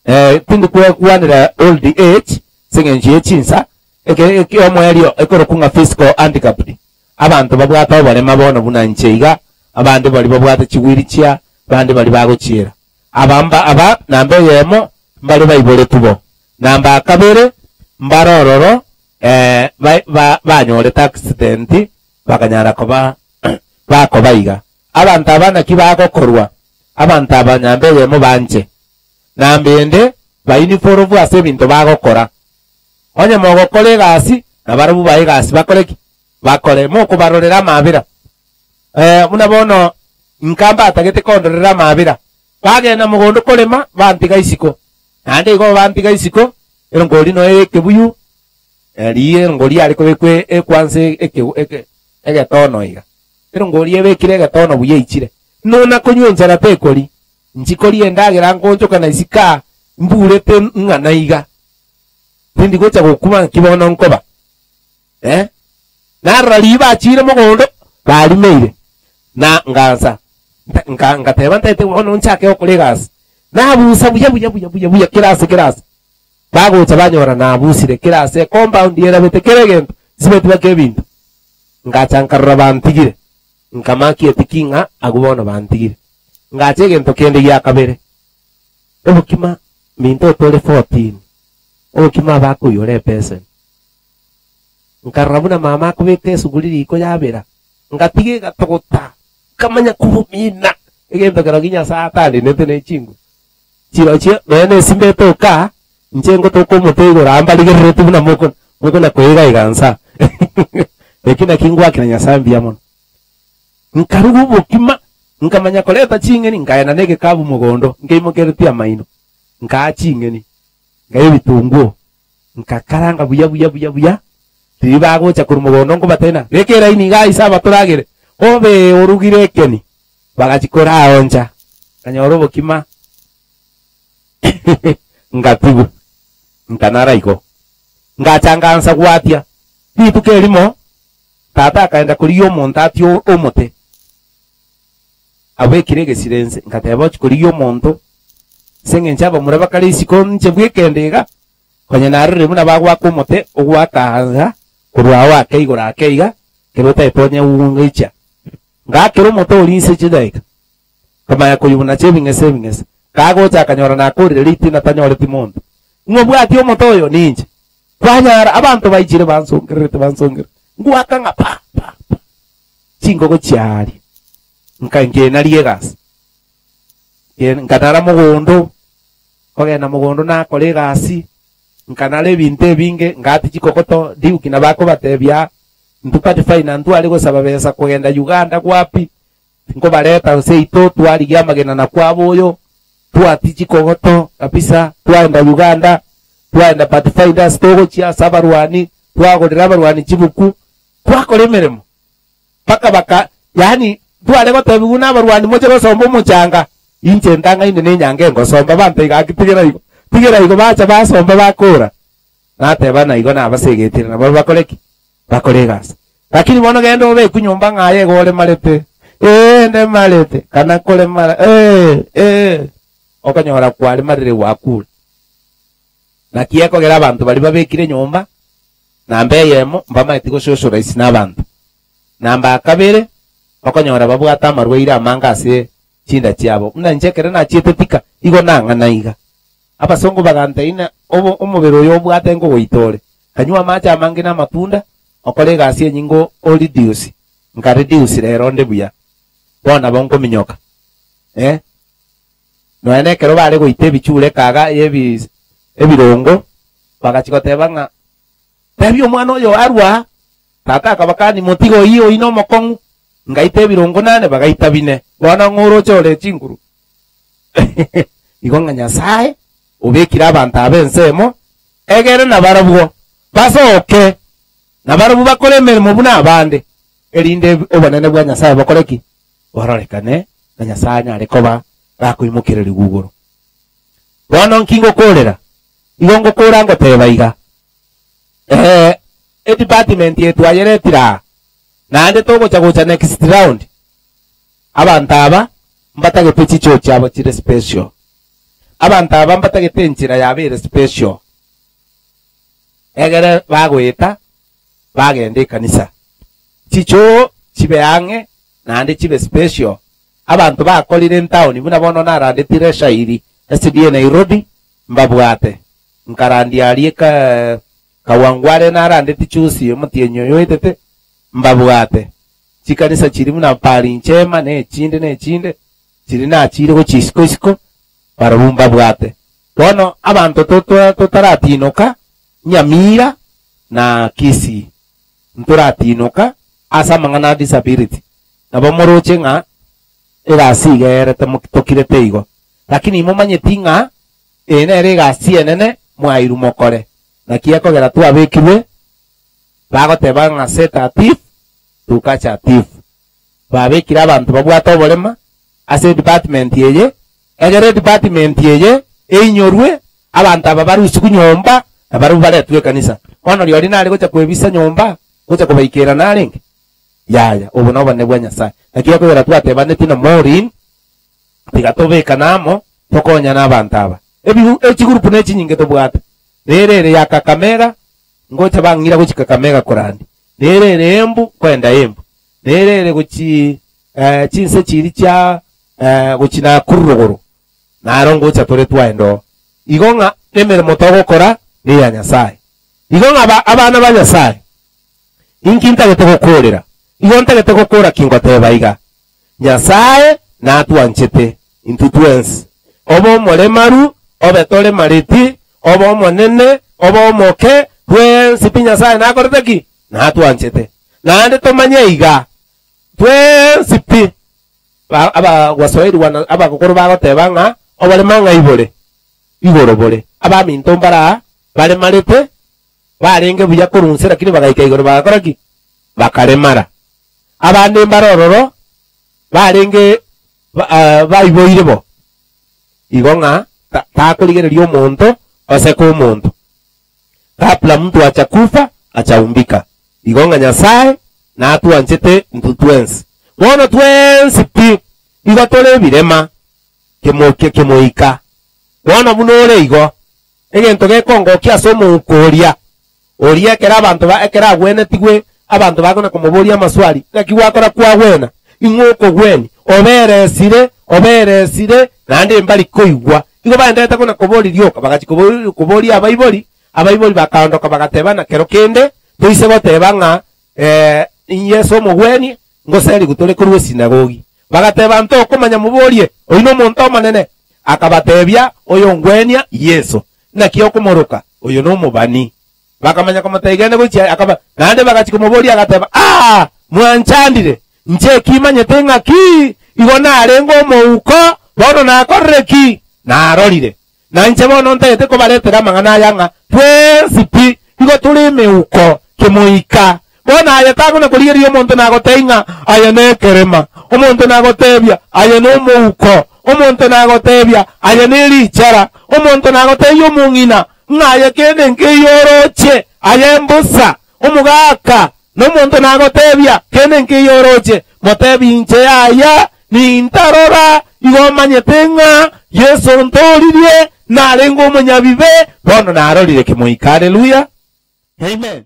eh, tindi kwekwanera old age ase eng'encho ye chinsa, eke ekiomoerio ekorokwa ng'a physical handicapped, abanto babwate oborema bono buna inche iga, abande baria babwate chiwheelchair, abande baria bagochiera. Aba mba aba namba eyemo mbare baiboretwe bo, namba kabere mbare ororo eh, ba ba banyorete accident bakanyara koba bakoba iga. Abanto aba naki bagokorwa? Abanto aba nyamba eyemo banche, namba ende bainiforobwe ase ebinto bagokora. Onye mogokora egasi, nabarabwo bae egasi bakore ki? Bakore. Mokobarorera amabera. Eh, buna bono inka mbatagete kondorera amabera, bagenda mogondo korema, bantiga isiko. Naende igo bantiga isiko, erongori noyo ekebuyu, riria erongori yare kobekwa ekwansa eke eke egetono iga. Erongori ebekire egetono buya eichire. Nona konywa enchara tekori, nchikoria endagera nkoonchoka na isiko aa, mburete ng'ana iga. Tindi gocha gokuma nki bono nkoba. Eh? Narora riria bachiire mogondo, barimeire, na ngansa, nta- nka- ngateba ntaete bono nchake gokora egasi. Nabusa buya buya buya buya buya kera ase kera ase. Bagocha banyora nabusire kera ase ecompound erabete kera egento, nsibeti baka ebinto. Ngacha nkarora bantigire, nkamakia etiki ng'a agwo bono bantigire. Ngacha egento kende gia kabere, obokima minto tore 14, obokima abakoiyora epeseni. Nkarora buna mama akobeka esuguri riko yabera, ngatiga egatogota, nkamanya kobomina egento kerogi Nyasae atandinete ne chinguru. Chirochio nonya na esimba etoka, inche ngotoka omote igoro aa mbarigereretie buna moko mokona koiga iga nsa. Eki nakio ngwakera Nyasae mbuya mono. Nkaruga obokima, nkamanya koreta ching'eni, nkaenda na egekabu mogondo, nkeimokeretie amaino, nkaa ching'eni, nkaa ebitunguo, nkakaranga buya buya buya buya, riria bagocha korwa mogondo nkobatebia ng'a beka eraini igaa ase abatoragere, obe orugire ekeni. Bagachia koraoncha, nkanyora obokima, ngatigwa, nkanara igo. Ngacha ngansa gwatia. Rituko erimo, tata akaenda korigia omonto atie omote, abekire egesire inse. Ngateba ochia korigia omonto, ase eng'encho abamura bakare isiko inche bw'ekende iga, konya narorire buna bagoaka omote, ogoaka iga, korwa agwo ake igoro ake iga, ekero otagete onye goicha. Ngaakera omote oria inse chidaeka, nkamanya koyubunacha ebing'ese ebing'ese. Kagocha akanyora nakorire ritina tanyoreti monto. Ng'a obwatie omote oyo ninche. Kwanyara abanto baichire bansongererete bansongererete. Ngwaka ng'a pa pa pa. Chingogo chiaria. Nka nkenaria egasi. Nke nkanara mogondo, nkogenda mogondo nakora egasi, nkanara ebinto ebinge, ngati chikokoto, ndiuki nabo akobatebia Intwe Pathfinder ntware gosaba besa kogenda Uganda gwapi, nkobareta seito twarigia amagena na kwaba oyo, twati chikogoto kabisa, twaenda Uganda, twaenda Pathfinder ase togochia ase abarwani, twagorera abarwani chibuku, twakora emeremo mpaka baka yaani tware gotebigwa na abarwani moche gosomba omochanga, inche ntang'aine na enyange ngosomba banto iga gaki tigera igo, tigera igo bacha basomba bakora. Nateba na igo nabasegetire nabo bakore ki? Bakore egasi. Lakini bono genda obekwe nyomba ng'a aye igo oremarete, ee ndemarete, kana koremara ee ee, okonyora kwaremarire gwakure. Naki ekogera abanto baria babekire nyomba, namba eyemo, mbamaeti gosocialize na abanto. Namba ya kabere, okonyora babwate amarwaire amange ase chinda chiabo. Buna inche ekero nachiete Thika, igo nang'ana iga. Abasongo bagantebia, Obo omobere oyo obwate nkogoita ore. Kanywa amache amange na amatunda, okore egasi enyinge o reduce. Nka reduce rero onde buya. Bono nabo nkominyoka. Eh? Nonya na ekero bare goita ebichure ekaga ya ebi ebirongo, bagachia goteba ng'a tebia omwana oyo arwe aa. Tata akabakania, motige oyio oyio nomokong'u. Ngaita ebirongo nane, bagaita bine. Bono ng'o oroche ore chinguru? Igo ng'a Nyasae obekire abanto aba ensemo, egere nabarabwo basoke, nabarabwo bakore emeremo buna abande, erinde obonene bwa Nyasae bokore ki? Bororekane, na Nyasae anyare koba gakoimokererigwa igoro. Bono nki ngokoorera? Igo ngokora ngoteba iga, Ee, edepartment eye twayeretire aa, naende togocha gocha next round, abanto aba mbatagete chichoo chiabo chire special. Abanto aba mbatagete enchera yabo ere special, egere bagoeta bagenda ekanisa. Chichoo chibe ang'e naende chibe special. Abanto bakorire entaoni buna bono narandetire eshairi SDA Nairobi mbabwate. Nkarandia aria ka Kawangware narandeti chusi omotienyi oyo oetete mbabwate. Chikanisa chiria buna Pari Njema na echinde na echinde chiria nachire gochia isiko isiko barabwo mbabwate. Bono abanto totaratinoka Nyamira na Kisii ntoratinoka ase amang'ana a disability. Nabo moroche ng'a egasi iga erete tokirete igo. Lakini imomanyeti ng'a eye nere egasi enene mwairwe mokore. Naki ekogera twabekirwe bagoteba ng'a set a thief to catch a thief. Babekire abanto babwate oborema ase edepartment eye, egere edepartment eye einyorwe, abanto aba barusigwe nyomba na barabwo baretwe ekanisa. Bono rirorio nare gocha kwebisa nyomba, gocha kobaikera narenge? Yaya, obo nobonene bwa Nyasae. Naki ekogera twatebanetie na Maureen, tiga tobekane amo, tokonyane abanto aba. Ebigu echigurupu nechinyinge tobwate. Nere ere ya Kakamega, ngocha bang'ira gochia Kakamega korandia. Nere ere Embu, nkoenda Embu. Nere ere gochi eh, chinse chiria chia eh, gochi Nakuru rogoro, naro ngocha tore twaenda oo. Igo ng'a nemeremo togokora neya Nyasae. Igo ng'a aba abana ba Nyasae, inki ntagete gokoorera? Igo ntagete gokora ki ngoteba iga? Nyasae natwanchete intwe twensi, obe omoremaru, obe toremareti, obe omonene, obe omoke, twensi pi Nyasae nakorete ki? Natwanchete. Naende tomanye iga, twensi pi, ba abagwaswahili wana abagokoro bagoteba ng'a oborema ng'ai bore? Igoro bore. Abaminto mbare aa baremarete, barenge buya korwa inse lakini bagaika igoro bagakora ki? Bakaremara. Abande mbare ororo barenge baiboire bo, igo ng'a takorigereria omonto oseke omonto. Kabla mtu achakufa achaumbika. Igo ng'a Nyasae natwanchete intwe twensi. Bono twensi pi igo tore ebirema kemokia kemoika. Bono buna ore igo, egento gekongokia ase omouko oria, Oria ekero abanto ba ekero agwenetigwe, abanto bakona komoboria amaswali, Naki gwakora kwagwena? Ing'o okogwenia? Oberesire, oberesire, naende mbari koigwa. Igo baenderete kona koboria rioka, bagachia koboria koboria abaibori, abaibori bakaondoka bagateba na kero kende toise goteba ng'a eh, Yeso omogwenie, ngoserigwe tore korwa esinagogi. Bagateba, Ntokomanya moborie, oyio nomonto omonene? Akabatebia, Oyongwenia Yeso. Naki okomoroka? Oyo nomobani. Bakamanya komotebia, Genda gochia akaba. Naende bagachia komoboria agateba, Aa! Mwanchandire, inche ekimanyete ng'aki? Igo narenge omouko, bono nakorire ki? Narorire. Na inche bono ntagete kobaretera amang'ana aya ng'a twensi pi igo tore emeuko kemoika. Bono aye takona korigereria omonto nagotebia ng'a aye nekerema, omonto nagotebia aye nomouko, omonto nagotebia aye nerichara, omonto nagotebia omong'ina ng'a aye kende nkeiyo oroche, aye mbosa, omogaka, nomonto nagotebia kende nkeiyo oroche, motebi inche yaya, nintarora, igo omanyete ng'a Yeso ontooririe, narenge omonyabibe, bono narorire kemoika. Haleluya! Amen.